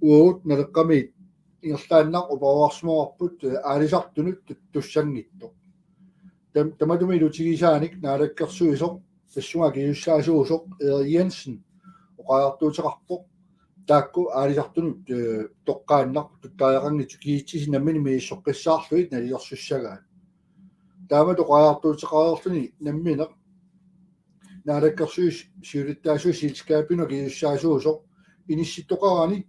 uagut Naleqqamiit ingerlaannaq uparuarsimavarput, ee, aalisartunut tut-, tussanngitsoq. Tam-, tamatuma ilutigisaanik naalakkersuisoq tassunga akisussaasuusoq Erik Jensen oqariartuuteqarpoq, taakku aalisartunut, ee, toqqaannaq tuttariaqanngitsut, kiitsi nammineq misissoqqissaarlugit nalilersussagaat. Taamatut oqariartuuteqareerluni nammineq naalakkersuisut siulittaasuat selskabinut akisussaasuusoq inissittoqarani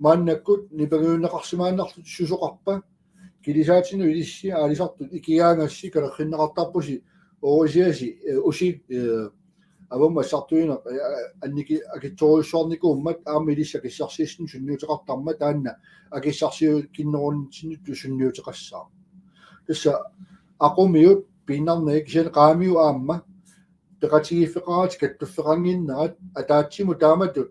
maannakkut nipangiunneqarsimaannarlutik susoqarpa, kilisaatinnut ilissi aalisartut ikigaangassi kalerrinneqartarpusi, oorisiasi, ee, usi, ee, avammut assartuineq, ee, anniki-, akitsorujussuarnikuummat aamma ilissi akissarsiassat sunniuteqartarmat, taanna akissarsiukinnerunnitsinnut sunniuteqassaaq. Tassa aqumiut piinnarnagit, kisianni qaamiut aamma peqatigiiffeqaratik kattuffeqannginnerat ataatsimut taamatut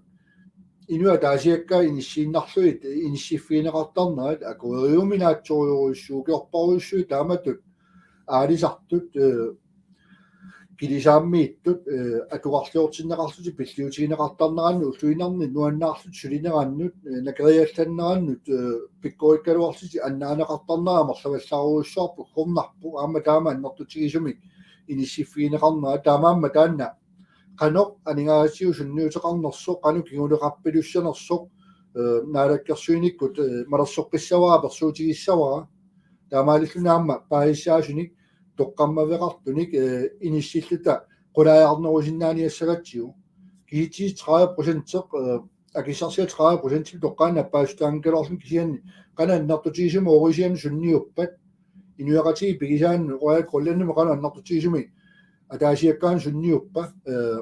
inuit ataasiakkaat inissiinnarlugit inissiffigineqartarnerat akueriuminaatsorujussuugiorparujussuit taamatut aalisartut, ee, kilisaammiittut, ee, atugarliortinneqarlutik pilliutigineqartarnerannut ulluinnarni nuannaarlutik sulinerannut, ee, nakeriallannerannut, ee, pikkorikkaluarlutik annaaneqartarnerat amerlavallaarujussuarpoq, uggornarpoq, aamma taama annertutigisumik inissiffigineqarnerat. Taamaammat taanna qanoq aningaasatigut sunniuteqarnersoq, qanoq kinguneqarpilussanersoq, ee, naalakkersuinikkut, ee, malersoqqissavara, apersuutigissavara. Taamaalilluni aamma paasissaasunik toqqammaveqartunik, ee, inissilluta qulaajarnerusinnaaniassagatsigu. Kiitsi tredive procent, ee, akissarsiat tredive procent toqqaannaq paasissuteqanngikkaluarluni, kisianni qanoq annertutigisumik oorisianut sunniuppat, inuiaqatigiit pigisaannut, oqaat Grønlandimi qanoq annertutigisumik ataasiakkaanut sunniuppa, ee,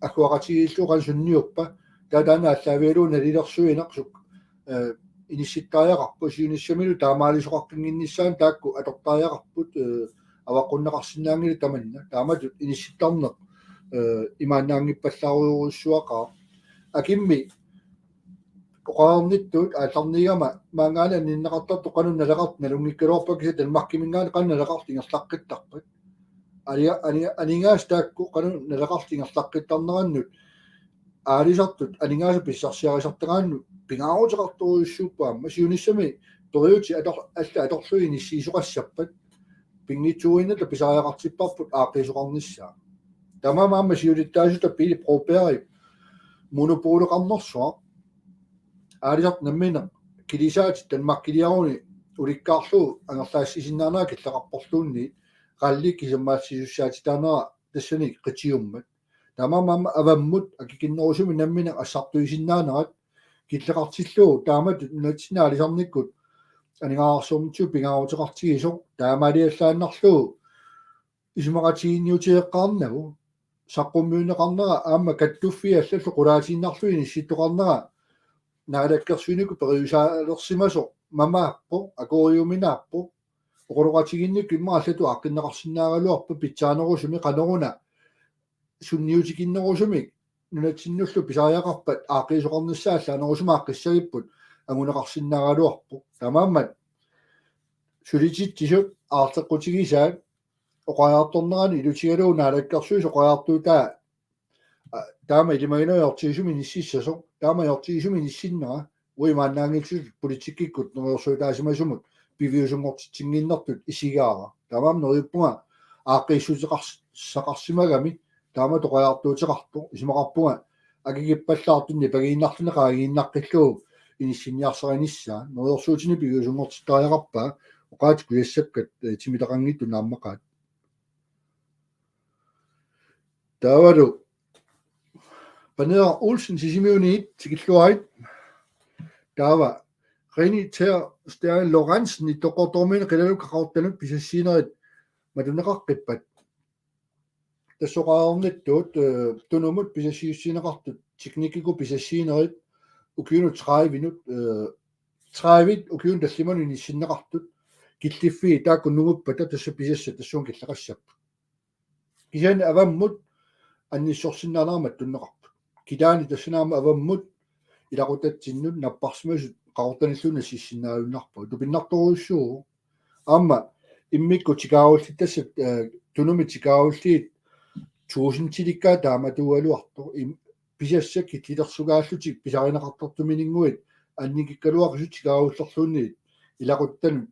agguaqatigiillugu qanoq sunniuppa, taava taanna aallaavigalugu nalilersuineq suk-, ee, inissittariaqarpoq, siunissamilu taamaalisoqaqqinnginnissaanut taakku atortariaqarput, ee, avaqqunneqarsinnaanngilaq tamanna. Taamatut inissittarneq, ee, imaannaanngippallaarujussuaqaaq. Akimmi oqarnittut aallarniigama maanngaanniit anninneqartartut qanoq naleqartut nalunngikkaluarpakka, kisianni Danmarkiminngaanniit qanoq naleqartut ingerlaqqittarpat. Alia-, ani-, aningaasat taakku qanoq naleqartut ingerlaqqittarnerannut aalisartut aningaasat pissarsiarisartagaannut pingaaruteqartorujussuupput aamma. Siunissami periutit ator-, allat atorlugit inissiisoqassappat, pinngitsuuinnata pisariaqartipparput aaqqiisoqarnissaa. Tamanna aamma siulittaasuta Pele Brobergip monopoleqarnersuaq. Aalisartut namminneq kilisaatit Danmarkiliaruni ulikkaarlugu angerlaassisinnaanerat killeqarporluunniit, RAL-i kisimmaassisussaatitaanera tassani qitiummat. Tamanna aamma avammut akikinnerusumik namminneq assartuisinnaanerat killeqartillugu, taamatut nunatsinni aalisarnikkut aningaasarsiornitsigut pingaaruteqartigisoq taamaaliallaannarlugu isumaqatigiinniutigeqqaarnagu, saqqummiunneqarnera aamma kattuffiit allallu qulaatiinnarlugit inissittoqarnera naalakkersuinikkut periusaalersimasoq mamaappoq, akueriuminaappoq. Oqaloqatigiinnikkut immaqa allatut aaqqinneqarsinnaagaluarpat pitsaanerusumik qanoruna sunniutikinnerusumik nunatsinnullu pisariaqarpat aaqqiisoqarnissaa allaanerusumik aaqqissagipput anguneqarsinnaagaluarpoq. Taamaammat sulititsisut aarleqqutigisaat oqariartornerani ilutigalugu Naalakkersuisut oqariartuutaa, aa, taama ilimaginavit ajortigisumik inississasoq, taama ajortigisumik inissinnera, uimaannaanngillutik politikkikkut neriorsuutaasimasumut piviusunngortitsinnginnertut isigaara. Taamaammat neriuppunga aaqqiissuteqars-, saqarsimagami taama oqariartuuteqartoq, isumaqarpunga akikippallaartut nipangiinnarluni qaangiinnarlugu inissinniarsarinissaa, neriorsuutinik piviusunngortittariaqarpaa, oqaatsit kujassakkat, eh, timitaqanngitsut naammaqaat. Taavalu Paneeraq Olsen Sisimiuniit tikilluarit. Taava René Ter Stern Lorentzen Ittoqqortoormiunit qilaluk Qaqortanut pisassiinerit matuneqaqqippat? Tassa oqarnittut, eh, Tunumut pisassiissuteqartut, teknikkikkut pisassiinerit, ukiunut tredivenut, eh, tredive ukiunut tallimanut inissinneqartut, killiffii taakku nunguppata tassa pisassat tassunga killeqassapput. Kisianni avammut annissorsinnaanerat mattunneqarpoq. Kitaani tassani aamma avammut ilaqutatsinnut napparsimasut Qaqortanilluunniit nassiussinnaajunnaarpagut. Tupinnartorujussuuvoq. Aamma immikkut tikaagullittassat, eh, Tunumi tikaagulliit tuusintilikkaat taamatuugaluartoq. Im-, pisassat killilersugaallutik pisarineqartartumininnguit annikikkaluaqisut tikaagullerluunniit ilaquttanut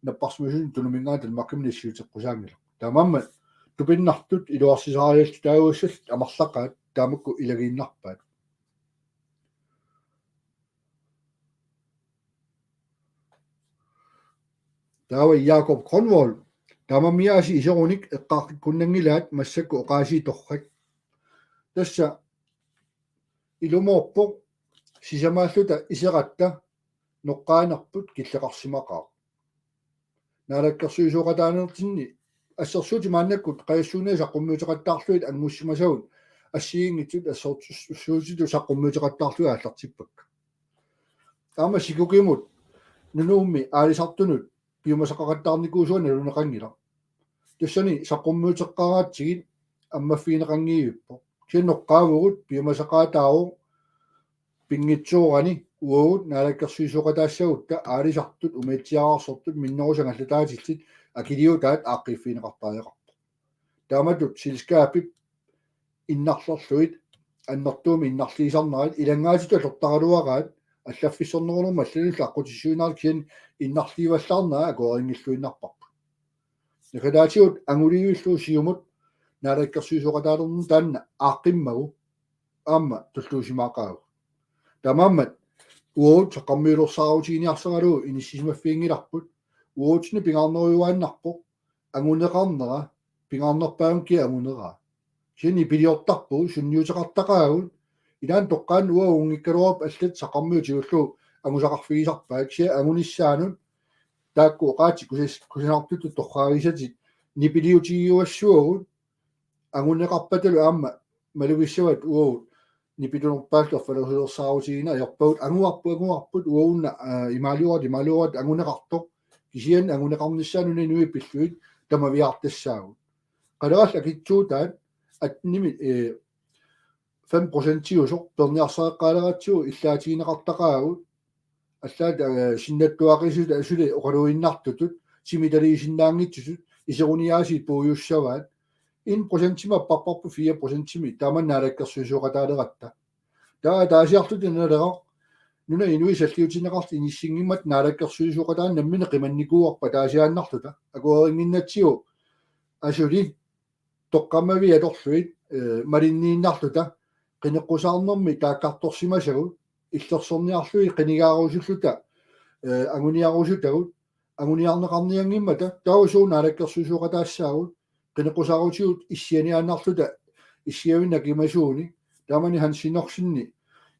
napparsimasunut Tunuminngaanniit Danmarkimut nassiuteqqusaanngilaq. Taamaammat tupinnartut iluarsisaariallit taagussallit amerlaqaat taamakku ilagiinnarpaat. Taava Jakob Grønvold: Taamammiaasiit iserunik eqqaaqikkunnanngilaat massakkut oqaasii torrak. Tassa ilumoorpoq sisamaalluta iseratta noqqaanerput killeqarsimaqaaq. Naalakkersuisooqataanertinni assersuutit maannakkut qajassuunniit saqqummiuteqattaarlugit anngussimasagut assigiinngitsut assersuutitut saqqummiuteqattaarlugit aallartippakka. Aamma Sikukimut Nunummi aalisartunut piumasaqaqattaarnikuusua naluneqanngilaq. Tassani saqqummiuteqqaaratsigit ammaffigineqanngivippoq. Kisianni noqqaavugut piumasaqaataavoq pinngitsoorani uagut naalakkersuisooqataassagutta aalisartut umiatsiaararsortut minnerusut angallataatillit akiliutaat aaqqiiffigineqartariaqarpoq. Taamatut selskabip innarlerlugit annertuumik innarliisarnerat ilanngaatitut atortaraluaraat allaffissornerunermut allanullu aqqutissiuinnarlugu kisianni innarliivallaarnera akuerinngilluinnarparput. Naggataatigut anguliivillugu siumut naalakkersuisooqataalerneq taanna aaqqimmagu aamma tulluusimaaqaagut. Taamaammat uagut saqqummiulersaarutigiinnarlugu inissisimaffiginngilarput, uagutsinnut pingaarnerujuaannarpoq anguneqarnera, pingaarnerpaamik kia anguneraa. Kisianni nipiliortarpugut, sunniuteqartaqaagut, ilaanni toqqaannaq uagut uunngikkaluarput allat saqqummiutigullugu angusaqarfigisarpaat, kisianni angunissaanut taakku oqaatsit kusis-, kusanartutut torraagisatit nipiliutigiuassavagut, anguneqarpatalu aamma malugissavat uagut nipilerpaallu affalersulersaarutigineq ajorpagut, anguarput, anguarput, uagunna, aa, imaaliuaat, imaaliuaat anguneqartoq, kisianni anguneqarnissaanut inuit pillugit tamaviaartassaagut. Qalerallit akitsuutaat atnimi, ee, fem procentiusoq peerniarsareqqaaleratsigu illaatigineqartaqaagut, allaat, ee, sinnattuaqisut asuli oqaluinnartutut, timitaliisinnaanngitsutut, iseruniaasiit puigussavaat, en procentimik apparparput fire procentimik, taama naalakkersuisooqataaleratta. Taava ataasiarluta Naleraq, nunap inui salliutinneqartut inissinngimmat naalakkersuisooqataani nammineq qimannikuuarput ataasiaannarluta, akuerinnginnatsigu asuli toqqammavit atorlugit, ee, malinniinnarluta, qineqqusaarnermi taakkartorsimasagut, illersorniarlugit qinigaarusulluta, ee, anguniarusutagut, anguniarneqarnianngimmata, taava suut naalakkersuisooqataassaagut, qineqqusaarutigut issianiaannarluta issiavinni akimasuuni, taamani Hans Enoksenip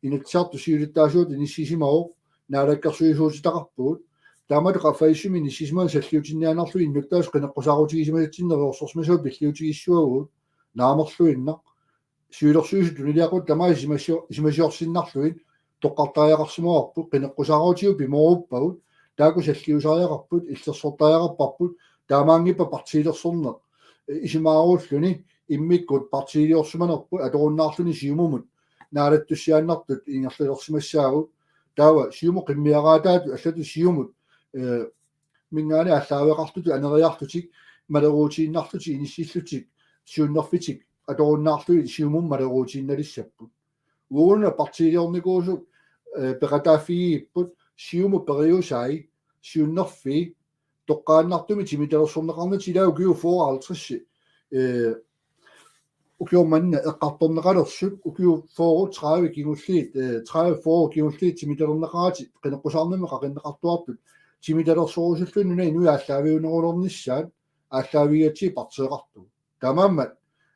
Inatsisartut siulittaasuata inissisimavoq, naalakkersuisuutitaqarpugut. Taamatut qaffasissumi inissisimaneq salliutinniaannarlugu innuttaasut qineqqusaarutigisimasitsinnut neriorsorsimasavut pilliutigissuagut, naamerluinnaq. Siulersuisut tunuliaquttat tamaasa isimasior-, isimasiorsinnarlugit toqqartariaqarsimavarput, qineqqusaarutigut pimooruppagut, Taakku salliusariaqarput, illersortariaqarparput, taamaanngippat partiilersorneq, eh, isumaaruulluni immikkut partiiliorsimanerput atorunnaarluni Siumumut naalattussiaannartut ingerlalersimassaagut. Taava Siumut qimmiaraataatut allatut Siumut, eh, mingaani aallaaveqartutut aneriarlutik, maleruutiinnarlutik, inissillutik, siunnerfitik atorunnaarlugit Siumumut maleruutiinnalissapput. Uaguna partiiliornikuusut, eh, peqataaffigigipput, Siumut periusai, siunnerfii, toqqaannartumik timitalersorneqarnatik ilaa ukiut fyrre halvtreds, eh, ukiormanna eqqartorneqalersut, ukiut fyrre, tredive kingulliit, eh, tredive fyrre kingulliit timitalerneqaratik qineqqusaarnamik qaqinneqartuartut, timitalersorusulluni nunap inui aallaaviunerulernissaat, aallaavigatsigit partiiqartugut. Taamaammat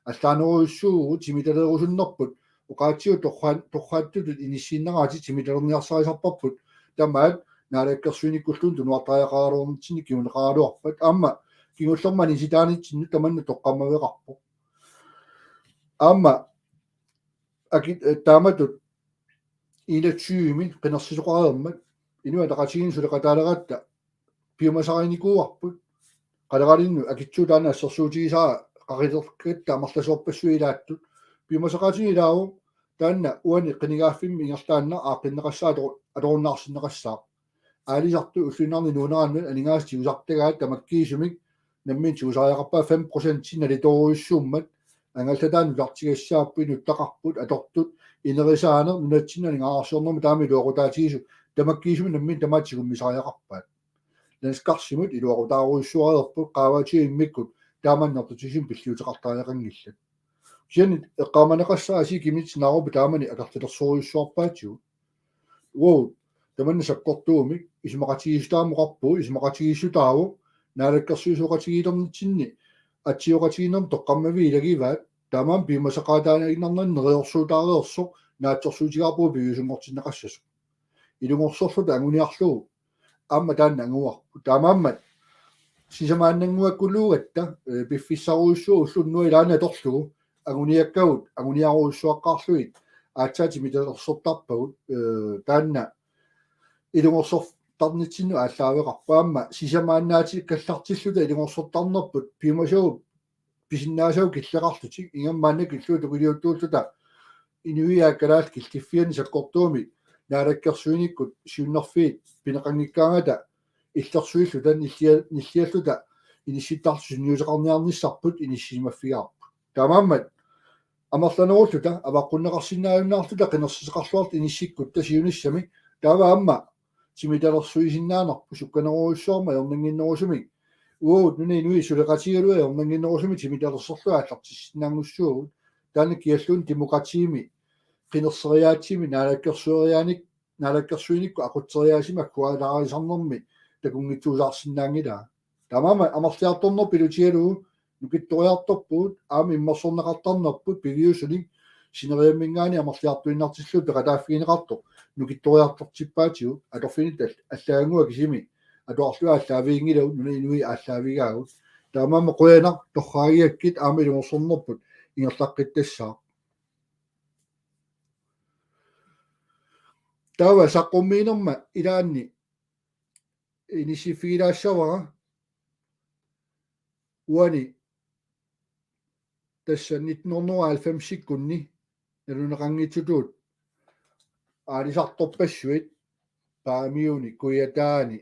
allaanerujussuuvugut, timitalerusunnerput, oqaatsigut torra-, torrattutut inissiinnaratik timitalerniarsarisarparput, tamaat naalakkersuinikkulluunniit tunuartariaqaraluarnitsinni kinguneqaraluarpat, aamma kingullermik anisitaanitsinnut tamanna toqqammaveqarpoq. Aamma aki-, eh, taamatut enogtyve-mi qinersisoqareermat Inuit Ataqatigiinni suleqataaleratta piumasarinikuuarput, qaleralinnut akitsuut taanna assersuutigisara qaqilerkatta amerlasoorpassuit ilaattut, piumasaqaatinik ilaavoq taanna uani qinigaaffimmi ingerlaannaq aaqqinneqassaaq, ator-, atorunnaarsinneqassaaq. Aalisartut ulluinnarni nuunerannut aningaasat tigusartagaat tamakkiisumik nammineq tigusariaqarpaat, fem procent nalitoorujussuummat, angallataat nutartigassaapput, inuttaqarput, atortut, inerisaaneq, nunatsinni aningaasarsiornermut taama iluaqutaatigisut, tamakkiisumik nammineq tamaat tigummisariaqarpaat. Landskarsimut iluaqutaarujussuareerput, qaavatigut immikkut taamaannertutigisumik pilliuteqartariaqanngillat. Kisianni eqqaamaneqassaaq aasiit kiminnit naarup taamani akerlilersorujussuarpaatigut. Uagut tamanna sakkortuumik isumaqatigiissutaamoqarpugut, isumaqatigiissutaavoq naalakkersuisooqatigiilernitsinni atsioqatigiinnermi toqqammaviit ilagivaat, taamaammat piumasaqaataaniinnarnani neriorsuutaareersoq naatsorsuutigaarpugut piviusunngortinneqassasoq. Ilungersorluta anguniarlugu aamma taanna anguarput. Taamaammat sisamaannannguakkuluugatta, eh, piffissarujussuuvoq ulloq unnuaq ilaanni atorlugu, anguniakkagut anguniarujussuaqqaarlugit aatsaat timitalersortarpagut, eh, taanna ilungersortarnitsinnut aallaaveqarpoq. Aamma sisamaannaatikkallartilluta ilungersortarnerput piumasavut pisinnaasagut killeqarlutik, ingammik maannakkut illuat tukiliuttuulluta inuiaat kalaallit killiffianni sakkortuumik naalakkersuinikkut siunnerfiit pineqanngikkaangata illersuilluta nillia-, nillialluta inissittarluta sunniuteqarniarnissarput inissisimaffigaarput. Taamaammat amerlanerulluta avaqqunneqarsinnaajunnaarluta qinersisoqarluarluta inissikkutta siunissami, taava aamma timitalersuisinnaanerput sukkanerujussuarmik ajornannginnerusumik. Uagut nunap inui suleqatigalugit ajornannginnerusumik timitalersorlugit aallartissinnaanngussuugut. Taanna kialluunniit demokratiimi qinerseriaatsimi naalakkersueriaanik-, naalakkersuinikkut aqutseriaasimi agguaalaartarnermi takunngitsuusaarsinnaanngilaa. Taamaammat amerliartornerput ilutigalugu nukittoriartorpugut, aamma immersorneqartarnerput piviusunik sineriamminngaanniit amerliartuinnartillugu peqataaffigineqartoq nukittoriartortippaatigut, atorfinittat allagannguaq kisimi atuarlugit aallaaviginngilagut, nunap inui aallaavigaagut. Taamaammat qujanaq torraagigakkit, aamma ilungersornerput ingerlaqqittassaaq. Taava saqqummiinerma ilaanni inissiffigilaassavara uani tassa nitten hundrede og halvfems-ikkunni naluneqanngitsutut aalisartorpassuit Paamiuni, Kujataani,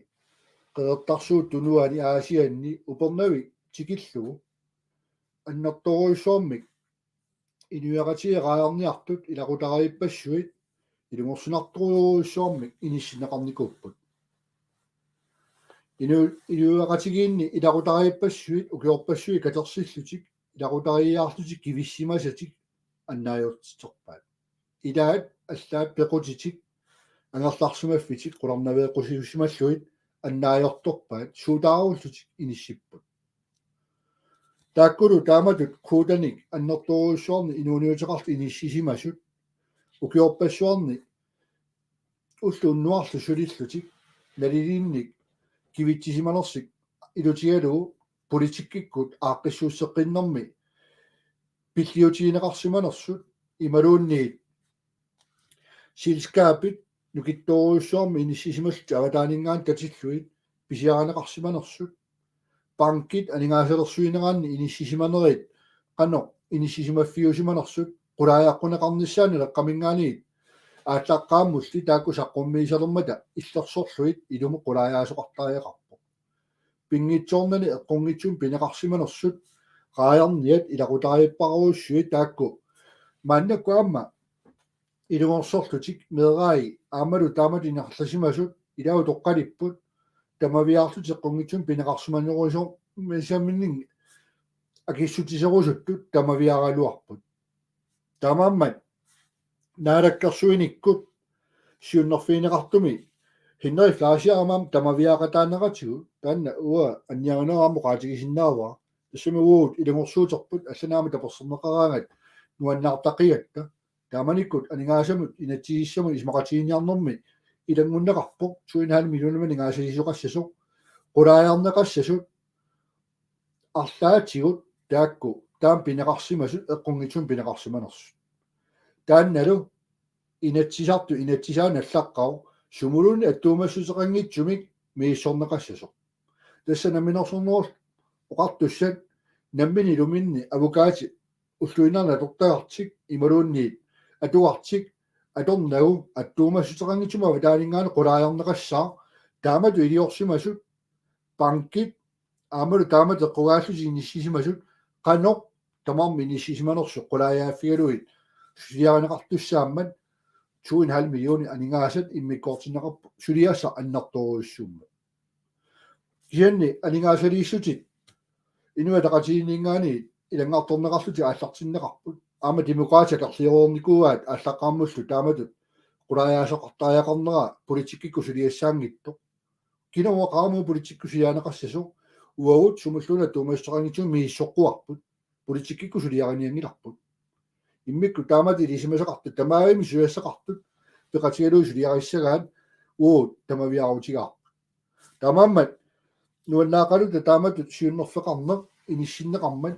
Qeqertarsuup Tunuani, Aasianni Upernavik tikillugu annertoorujussuarmik inuiaqatigiit raajarniartut ilaqutariippassuit ilungersunartorujussuarmik inissinneqarnikuupput. Inu-, inuiaqatigiinni ilaqutariippassuit, ukiorpassuit katersillutik, ilaqutariiaarlutik kivissimasatik annaajortiterpaat. Ilaat allaat pequtitik, angerlarsimaffitik, qularnaveeqqusiussimallugit annaajortorpaat, suutaarullutik inissipput. Taakkulu taamatut kvotanik annertoorujussuarnik inuuniuteqartut inissisimasut, ukiorpassuarni ulloq unnuarlu sulillutik nalilinnik kivitsisimanersik ilutigalugu politikkikkut aaqqissuusseqqinnermi pilliutigineqarsimanersut imaluunniit selskabit nukittoorujussuarmik inissisimallutik avataaninngaanniit katillugit pisiarineqarsimanersut, bankit aningaasalersuineranni inissisimanerit qanoq inissisimaffiusimanersut, qulaajaqquneqarnissaanut eqqaminngaanniit aallaqqaammulli taakku saqqummiisalermata illersorlugit ilumut qulaajaasoqartariaqarpoq. Pinngitsoornani eqqunngitsumik pineqarsimanersut, raajarniat ilaqutariipparujussuit taakku maannakkut aamma ilungersorlutik meerai aammalu taamatut ingerlasimasut ilaa utoqqalipput tamaviaarlutik eqqunngitsumik pineqarsimanerusoq, missaaniinnaq akissutiserusuttut tamaviaraluarput. Taamaammat naalakkersuinikkut siunnerfigineqartumi Henrik Fleischer aamma tamaviaaqataaneratigut, taanna uanga anniarineq aamma oqaatigisinnaavara. Tassami uagut ilungersuuterput allanut aamma taperserneqaraangat nuannaartaqigatta. Taamanikkut aningaasamut inatsisissamut isumaqatigiinniarnermi ilanngunneqarpoq to en halv millionimik aningaasaliisoqassasoq, qulaajarneqassasut arlaatigut taakku taama pineqarsimasut eqqunngitsumik pineqarsimanersut. Taannalu Inatsisartut inatsisaanut allaqqavoq sumulluunniit attuumassuteqanngitsumik misissorneqassasoq. Tassa Namminersornerullutik Oqartussat nammineq iluminni avukaatit ulluinnarni atortagartik imaluunniit atugartik atornagu attuumassuteqanngitsumik avataaninngaanniit qulaajarneqassaaq, taamatut iliorsimasut, bankit aammalu taamatut eqqugaallutik inissisimasut, qanoq tamarmik inissisimanersut qulaajaaffigalugit suliarineqartussaammat to en halv millionit aningaasat immikkoortinneqarput suliassaq annertoorujussuummat. Kisianni aningaasaliissutit Inuit Ataqatigiinninngaanniit ilanngartorneqarlutik aallartinneqarput. Aamma Demokraatit akerliureernikuuaat aallaqqaammullu taamatut qulaajaasoqartariaqarnera politikkikkut suliassaanngitsoq. Kina uanga qaamuu politikkikkut suliarineqassasoq? Uagut sumulluunniit attuumassuteqanngitsumik misissoqquarput. Politikkikkut suliarinianngilarput. Immikkut taamatut ilisimasaqartut, tamarmik suliassaqartut peqatigalugit suliarissagaat uagut tamaviaarutigaarput. Taamaammat nuannaaqaluta taamatut siunnerfeqarneq inissinneqarmat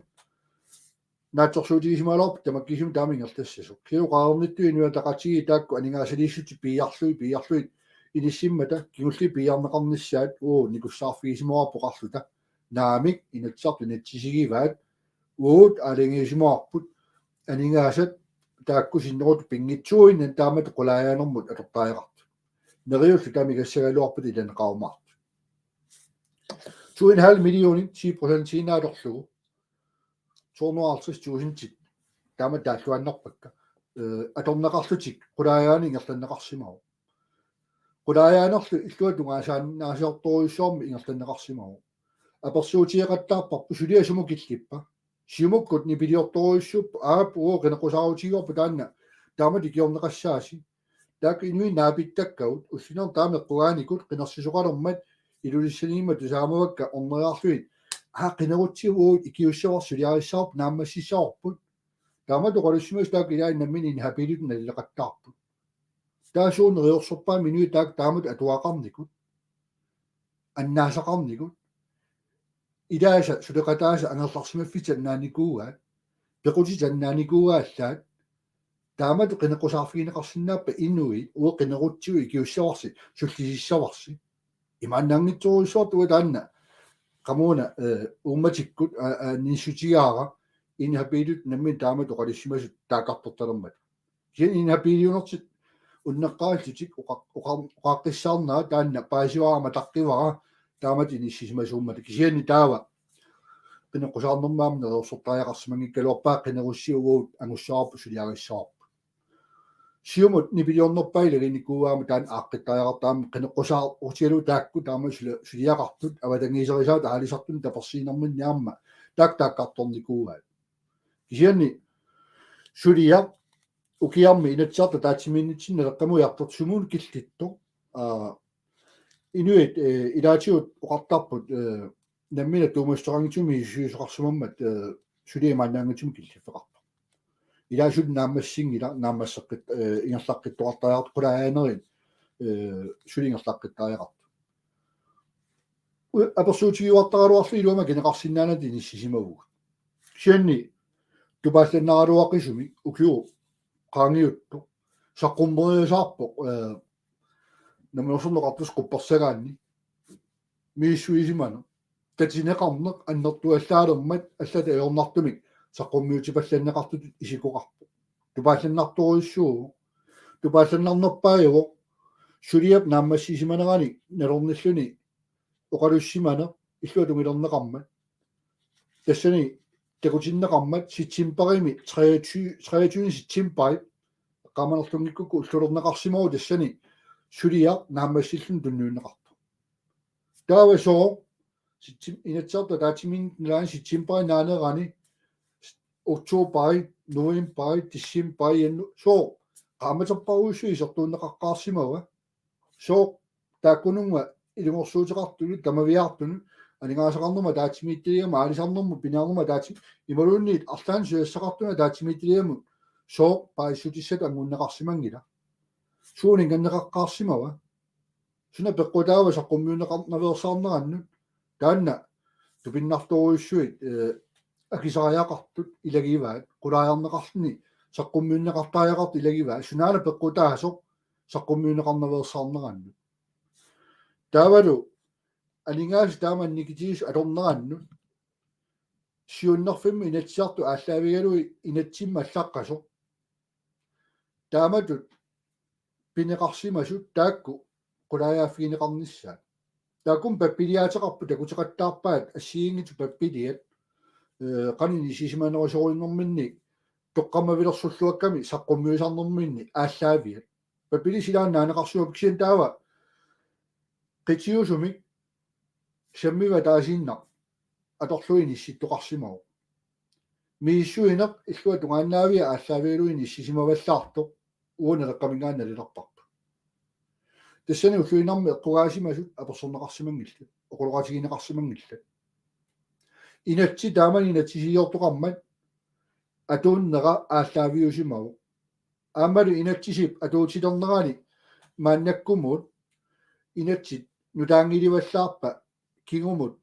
naatsorsuutigisimagaluarput tamakkisumik taama ingerlassasoq. Kisianni oqarnittut Inuit Ataqatigiit taakku aningaasaliissutit piiarlugit, piiarlugit inissimmata kingulliit piiarneqarnissaat uagut nikussaarfigisimavarput oqarluta: Naamik, Inatsisartut inatsisigivaat, uagut aalajangiisimavarput aningaasat taakku sinnerutut pinngitsuuinnaq taamatut qulaajaanermut atortariaqartut. Neriulluta taama igassagaluarpata ilaneqarumaartut. To en halv millionit ti procentiinnaq atorlugu to hundrede og halvtreds tusindit taama taalluinnarpakka. Øh, atorneqarlutik qulaajaaneq ingerlanneqarsimavoq. Qulaajaanerlu illuatungaasaannaasiortorujussuarmik ingerlanneqarsimavoq. Apersuutigeqattaarparput suliaq sumut killippa. Siumukkut nipiliortorujussuupput, aap, uagut qineqqusaarutigaarput taanna, taamatut ikiorneqassaasi. Taakku inuit naapittakkagut ulluinnarni taama eqqugaanikut qinersisoqalermat Ilulissaniimmat tusaamavakka orneriarlugit: Aa, qinerutsigu, uagut ikiussavarsi, suliarissavarput, naammassissavarput. Taamatut oqalussimasut taakku ilaanni nammineq inhabillitut nalileqattaarput. Taava suut neriorsorpaamik inuit taakku taamatut atuaqarnikut, annaasaqarnikut, ilaasa suleqataasa angerlarsimaffitit annaanikuugaat, pequtit annaanikuugaat allaat, taamatut qineqqusaarfigineqarsinnaappat inuit, uagut qinerutsigu, ikiussavarsi, sullisissavarsi. Imaannaanngitsorujussuartut uanga taanna qamuuna, øh, uummatikkut, a-, a-, anissutigaara inhabillitut nammineq taamatut oqalussimasut taakkartortalermata. Kisianni inhabilliliunertik unneqqarlutik oqa-, oqa-, oqaaqqissaarnera taanna paasivara mataqqivara taamatut inissisimasuummata. Kisianni taava qineqqusaarnermi aamma neriorsortariaqarsimanngikkaluarpaa qinerussigu uagut angussavarput, suliarissavarput. Siumut nipiliornerpaaq ilaginikuugaangama taanna aaqqittariaqartoq, aamma qineqqusaarutigalugu taakku taama suli-, suliaqartut avatangiiserisaat aalisartuni tapersiinerminni aamma taakku taakkartornikuuaat. Kisianni suliaq ukiarmi Inatsisartut ataatsimiinnitsinni Naleqqamut ujartortoq sumut killittoq. Aa, inuit, øh, ilaatigut oqartarput, øh, nammineq attuumassuteqanngitsumik misissuisoqarsimammat, øh, suliaq imaannaanngitsumik killiffeqartoq. Ilaa suli naammassinngilaq, naammasseqqit-, øh, ingerlaqqittoqartariaqartoq, qulaajaanerit, øh, suli ingerlaqqittariaqartut. U-, apersuutigiuartaraluarluta iluamik akineqarsinnaanata inissisimavugut. Kisianni tupaallannaraluaqisumik ukiut qaangiuttut saqqummeriasaarpoq, øh, Namminersorneqartussaq quppersagaanni misissuisimaneq, tatineqarneq annertuallaalermat allatut ajornartumik saqqummiutipallanneqartutut isikkoqarpoq. Tupaallannartorujussuuvoq. Tupaallannarnerpaajuvoq suliap naammassisimaneranik nalornilluni oqalussimaneq illuatungillu erneqarmat. Tassani takutinneqarmat septembarimi treogtyve, treogtyve septembarip eqqaamanerlunngikkukku ullulerneqarsimavoq tassani suliaq naammassilluni tunniunneqartoq. Taava sooq septem-, Inatsisartut ataatsimiinnerat nalaani septembarip naanerani, oktobari, novembari, decembari, januari, sooq qaammaterparujussuit isertuunneqaqqaarsimava? Sooq taakkununnga ilungersuuteqartunut, tamaviaartunut, aningaasaqarnermut ataatsimiititaliamut, aalisarnermut piniarnermut ataatsi-, imaluunniit arlaannik susassaqartunut ataatsimiititaliamut, sooq paasissutissatut angunneqarsimanngila? Suut ingerlanneqaqqaarsimava? Suna peqqutaava saqqummiunneqarnaveersaarnerannut? Taanna tupinnartorujussuit, eh, akisariaqartut ilagivaat, qulaajarneqarluni saqqummiunneqartariaqartut ilagivaat, sunaana peqqutaasoq saqqummiunneqarnaveersaarnerannut? Taavalu aningaasat taama annikitigisut atornerannut siunnerfimmi Inatsisartut aallaavigalugit inatsimmik allaqqasoq. Taamatut pineqarsimasut taakku qulaajaaffigineqarnissaat. Taakku pappiliaateqarput takuteqattaarpaat assigiinngitsut pappiliat, eh, qanoq inissisimanerusorinerminni toqqammavilersulluakkami saqqummiusarnerminni aallaaviat. Pappiliat silaannaaneqarsimavoq kisianni taava qitiusumik sammiva ataasiinnaq atorlugu inissittoqarsimavoq. Misissuineq illuatungaannaavia aallaavigalugu inissisimavallaartoq uanga Naleqqaminngaanniit nalilerparput. Tassani ulluinnarmi eqqugaasimasut apersorneqarsimanngillat, oqaloqatigineqarsimanngillat. Inatsit taamani inatsisiiortoqarmat atuunnera aallaaviusimavoq. Aammalu inatsisip atuutilernerani maannakkumut inatsit nutaanngilivallaarpata kingumut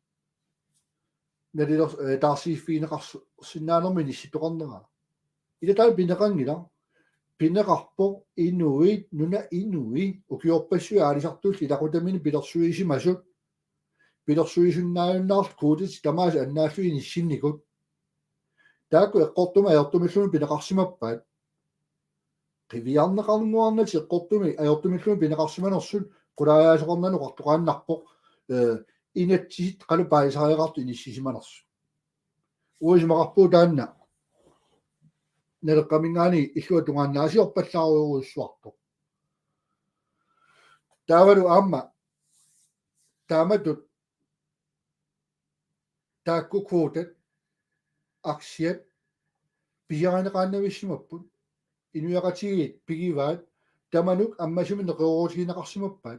naliler-, eh, taarsiiffigineqarsinnaanermut inissittoqarnera. Ila taanna pineqanngilaq, pineqarpoq inuit, nunap inui, ukiorpassuit aalisartullu ilaqutaminnit pilersuisimasut, pilersuisinnaajunnaarlutik kvotit tamaasa annaallugit inissinnikut. Taakku eqqortumik ajortumilluunniit pineqarsimappat. Qiviarneqarnikuuarnata eqqortumik ajortumilluunniit pineqarsimanersut qulaajaasoqarnani oqartoqaannarpoq, eh, inatsit qanoq paasisariaqartut inissisimanersut. Uanga isumaqarpunga taanna Naleqqaminngaanniit illuatungaannaasiorpallaarujorujussuartoq. Taavalu aamma taamatut taakku kvotit, aktiat pisiarineqaannavissimapput, inuiaqatigiit pigivaat tamanuk ammasumik neqeroorutigineqarsimappat.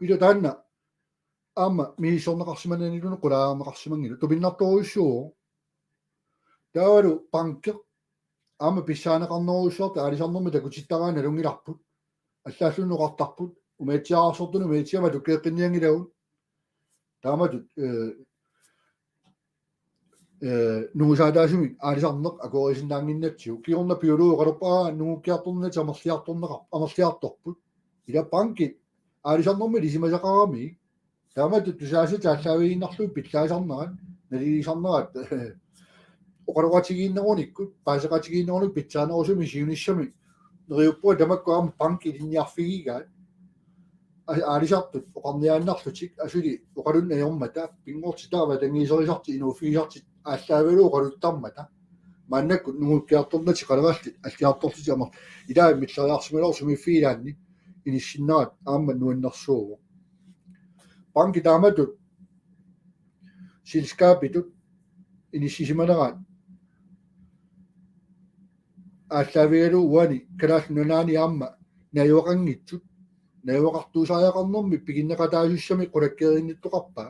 Ila taanna aamma misissorneqarsimananiluunniit qulaajarneqarsimanngilaq, tupinnartorujussuuvoq. Taavalu banki aamma pissaaneqarnerujussuartut aalisarnermi takutittaraanni nalunngilarput. Allaalluni oqartarput, umiatsiaararsortunut umiatsiamik atukkeeqqinnianngilagut. Taamatut, eh, eh, nungusaataasumik aalisarneq akuerisinnaannginnatsigu. Kingorna biologi oqalerpara nungukkiartornera amerliartorneqar-, amerliartorput. Ila bankit aalisarnermi ilisimasaqaramik. Taamatut tusaasatit aallaavigiinnarlugit pillaasarnerat, naligiisarnerat, oqaloqatigiinnerunikkut, paaseqatigiinnerunikkut pitsaanerusumik siunissami neriuppunga tamakku aamma bankit ilinniarfigigaat. A-, aalisartut oqarniaannarlutik asuli oqalunnut ajormata, pinngortitaq avatangiiserisartik inuuffigisartik aallaavigalugu oqaluttarmata. Maannakkut nungukkiartornatik qalerallit alliartorlutik aamma ilaa milleriarsimalersoq sumiiffigilaanni inissinnerat aamma nuannersuuvoq. Banki taamatut selskabitut inissisimaneraat aallaavigalugu uani Kalaallit Nunaanni aamma najugaqanngitsut, najugaqartuusariaqarnermi piginneqataasussamik qulakkeerinnittoqarpaa.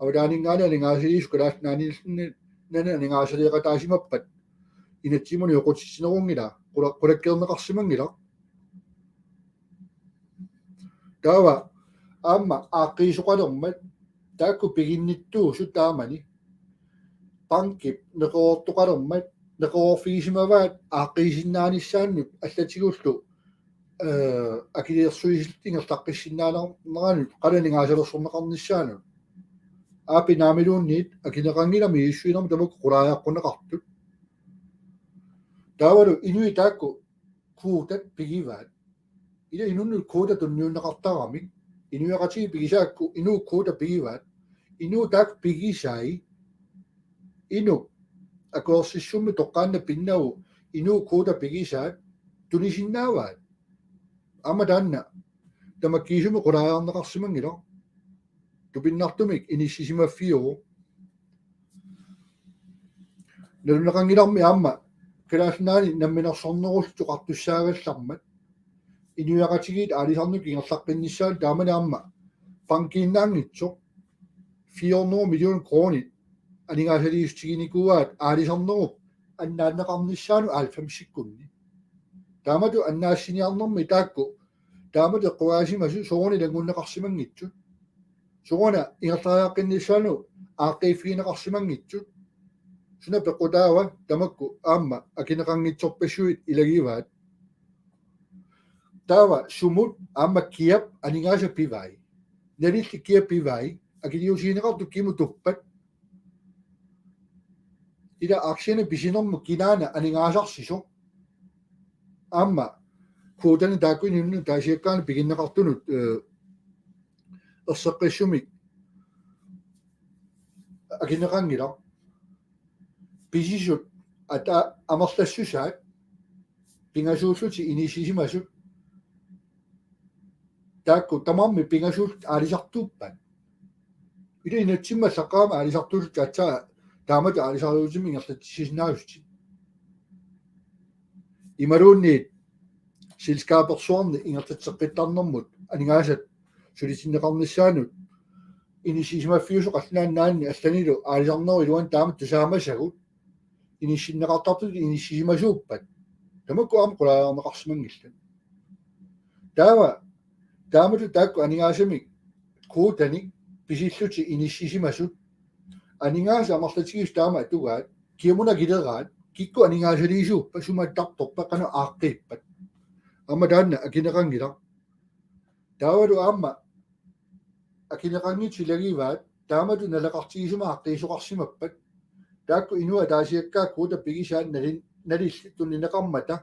Avataaninngaanniit aningaasaliisut Kalaallit Nunaanni aningaasaleeqataasimappat inatsimmut nioqqutissinnerunngilaa, qula-, qulakkeerneqarsimanngilaq. Taava aamma aaqqiisoqalermat taakku piginnittuusut taamani bankip neqeroortoqalermat neqeroorfigisimavaat aaqqiisinnaanissaannut allatigullu eh, akiliorsuisillutik ingerlaqqissinnaaneranut qanoq aningaasalersorneqarnissaanut. Aappi naamiluunniit akineqanngilaq misissuinermut tamakku qulaajaqquneqartut. Taavalu inuit taakku kvotat pigivaat. Ila inunnut kvota tunniunneqartaramik. Inuiaqatigiit pigisaakku inuit kvota pigivaat. Inuit taakku pigisai. Inuk akuersissummik toqqaannaq pinnagu inuit kvota pigisaat tunisinnaavaat. Aamma taanna tamakkiisumik qulaajarneqarsimanngilaq. Tupinnartumik inissisimaffiuvoq. Nalunaqanngilarmi aamma Kalaallit Nunaanni Namminersornerullutik Oqartussaagallarmat inuiaqatigiit aalisarnikkut ingerlaqqinnissaat taamani aamma bankiinnaanngitsoq fire hundrede million kroner aningaasaliissutiginikuuaat aalisarnerup annaanneqarnissaanut halvfemsikkunni. Taamatut annaassiniarnermi taakku taamatut eqqugaasimasut sooruna ilanngunneqarsimanngitsut. Sooruna ingerlariaqqinnissaanut aaqqiiffigineqarsimanngitsut. Suna peqqutaava tamakku aamma akineqanngitsorpassuit ilagivaat. Taava sumut aamma kiap aningaasat pivai. Nalillit kiap pivai. Akiliutigineqartut kimut tuppat. Ila aktienik pisinermut kinaana aningaasarsisoq. Aamma kvotanik taakku inunnut ataasiakkaanut piginneqartunut, eh, erseqqissumik akineqanngilaq. Pisisut ata amerlassusaat pingasuullutik inissisimasut taakku tamarmik pingasuullutik aalisartuuppat. Ila inatsimmi allaqqammat aalisartuullutik aatsaat taamatut aalisariuutimik ingerlatsisinnaavutit. Imaluunniit selskabersuarni ingerlatseqqittarnermut aningaasat sulitinneqarnissaannut inissisimaffiusoq Kalaallit Nunaanni allanilu aalisarnerup iluani taamatut tusaamasagut inissinneqartartutut inissisimasuuppat. Tamakku aamma qulaajarneqarsimanngillat. Taava taamatut taakku aningaasanik kvotanik pisillutik inissisimasut aningaasat amerlatigisut taama atugaat kiamuna akileraat kikkut aningaasaliisuuppat sumut attartorpat qanoq aaqqiippat. Aamma taanna akineqanngilaq. Taavalu aamma akineqanngitsut ilagivaat taamatut naleqartigisumik aaqqiisoqarsimappat. Taakku inuit ataasiakkaat kvotat pigisaat nalin-, nalillit tunineqarmata.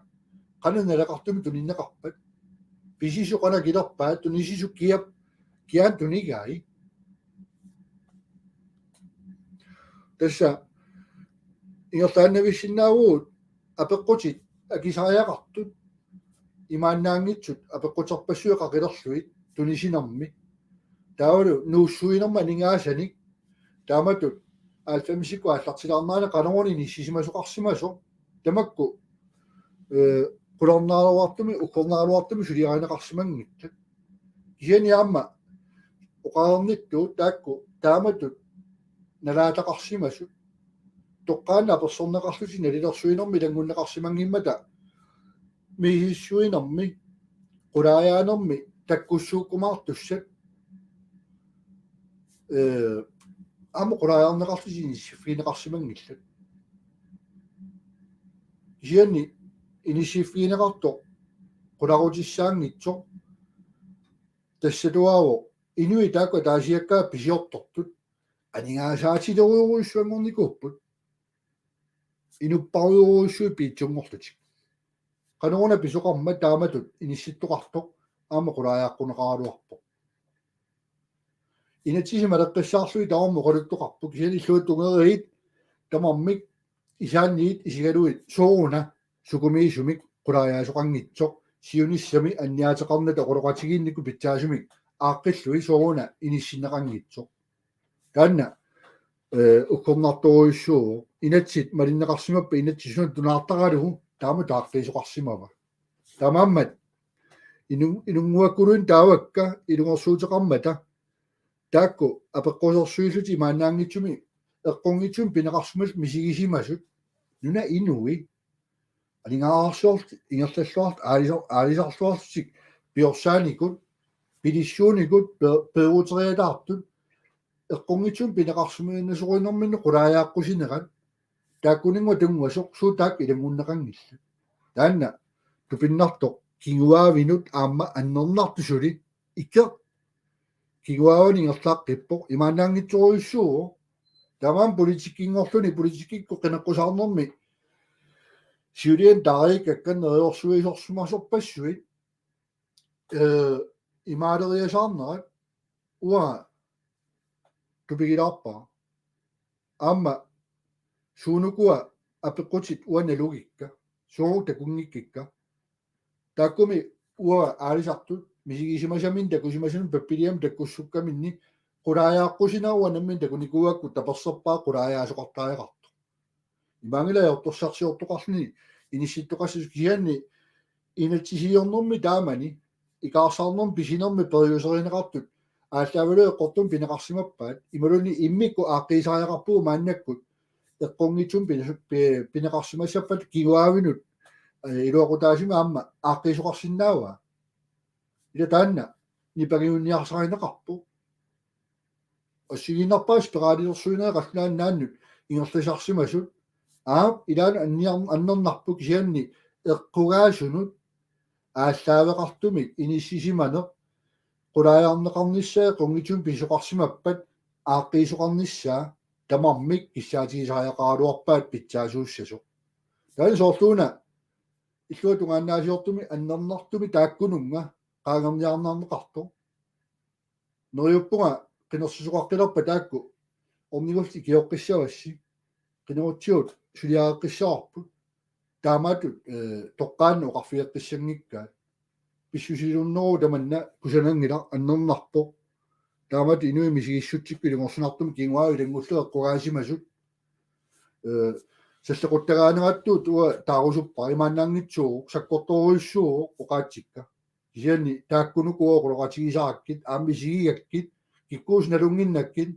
Qanoq naleqartumik tunineqarpat. Pisisut qanoq akilerpaat, tunisisut kiap, kiap tunigai. Tassa ingerlaannavissinnaavugut apeqqutit akisariaqartut imaannaanngitsut apeqquterpassuit qaqilerlugit tunisinermi. Taavalu nuussuinermi aningaasanik taamatut halvfemsikkut aallartilaarnerani qanoruna inissisimasoqarsimasoq tamakku, eh, qularnaaruartumik, uggornaaruartumik suliarineqarsimanngillat. Kisianni aamma oqarnittut taakku taamatut nalaataqarsimasut toqqaannaq apersorneqarlutik nalilersuinermi ilanngunneqarsimanngimmata misissuinermi qulaajaanermi takkussuukkumaartussat, eh, aamma qulaajarneqarlutik inissiffigineqarsimanngillat. Kisianni inissiffigineqartoq qularutissaanngitsoq tassatuaavoq inuit taakku ataasiakkaat pisiortortut aningaasaatilerujorujussuanngornikuupput. Inupparujorujussuit piitsunngorlutik. Qanoruna pisoqarmat taamatut inissittoqartoq aamma qulaajaqquneqaraluarpoq. Inatsisit maleqqissaarlugit tamarmik oqaluttoqarput kisianni illuatungerit tamarmik isaanniit isigalugit sooruna sukumiisumik qulaajaasoqanngitsoq siunissami anniaateqarnata oqaloqatigiinnikkut pitsaasumik aaqqillugit sooruna inissinneqanngitsoq. Taanna, eh, uggornartorujussuuvoq. Inatsit malinneqarsimappat inatsit suna tunaartaralugu taama taaqqiisoqarsimava. Taamaammat inu-, inunnguakkuluunniit taavakka ilungersuuteqarmata taakku apeqqusersuillutik imaannaanngitsumik eqqunngitsumik pineqarsimasut misigisimasut nunap inui aningaasarsiorlutik ingerlalluarlutik aalisar-, aalisarluarlutik piorsaanikut pilissuunikut pe-, peeruteriataartut eqqunngitsumik pineqarsimasorujunerminni qulaajaaqqusinerat taakkuninnga tunngasoq suut taakku ilanngunneqanngillat. Taanna tupinnartoq kinguaavinut aamma annernartut suli. Ikeq kinguaavani ingerlaqqippoq, imaannaanngitsorujussuuvoq. Tamanna politikkinngorluni politikkikkut qineqqusaarnermi siuliani taariikkakka neriorsuisorsimasorpassuit, eh, imaaleriasaarnerat uanga tupigilaarpara. Aamma suunukua apeqqutit uanga nalugikka, suunuku takunngikkikka. Taakkumi uanga aalisartut misigisimasaminnik takusimasannik pappiliamik takkussukkaminnik qulaajaaqqusinera uanga nammineq takunikuugakku taperserpara qulaajaasoqartariaqartoq. Imaanngilaq ajortorsarsiortoqarluni inissittoqassasoq, kisianni inatsisiornermi taamani ikaarsaarnermi pisinermi periuserineqartut aallaavigalugu eqqortumik pineqarsimappaat, imaluunniit immikkut aaqqiisariaqarpugut maannakkut eqqunngitsumik pine-, pi-, pineqarsimassappat kinguaavinut, eh, iluaqutaasumik aamma aaqqiisoqarsinnaavaa. Ila taanna nipangiunniarsarineqarpoq. Assigiinnarpaa spiraalilersuinerit qallunaat nunaannut ingerlasarsimasut. Aap, ilaanni anniar-, annernarpoq, kisianni eqqugaasunut aallaaveqartumik inissisimaneq qulaajarneqarnissaa, eqqunngitsumik pisoqarsimappat aaqqiisoqarnissaa tamarmik kissaatigisariaqaraluarpaat pitsaasuussasoq. Taanna soorluuna illuatungaannaasiortumik annernartumik taakkununnga qaangerniarneqartoq. Neriuppunga qinersisoqaqqilerpat taakku ornigullit ikioqqissavassi. Qinerutsigut suliareqqissavarput. Taamatut, eh, toqqaannaq oqarfigeqqissanngikkaat. Pissusilerneruvoq tamanna, kusananngilaq, annernarpoq. Taamatut inuit misigissutsikkut ilungersunartumik kinguaavik ilanngullugit eqqugaasimasut. Eh, sallequttagaanerattuut uanga taarusuppara, imaannaanngitsuuvoq, sakkortorujussuuvoq oqaatsikka. Kisianni taakkunuku uagut oqaloqatigisarakkit, aamma isigigakkit, kikkuusoq nalunnginnakkit,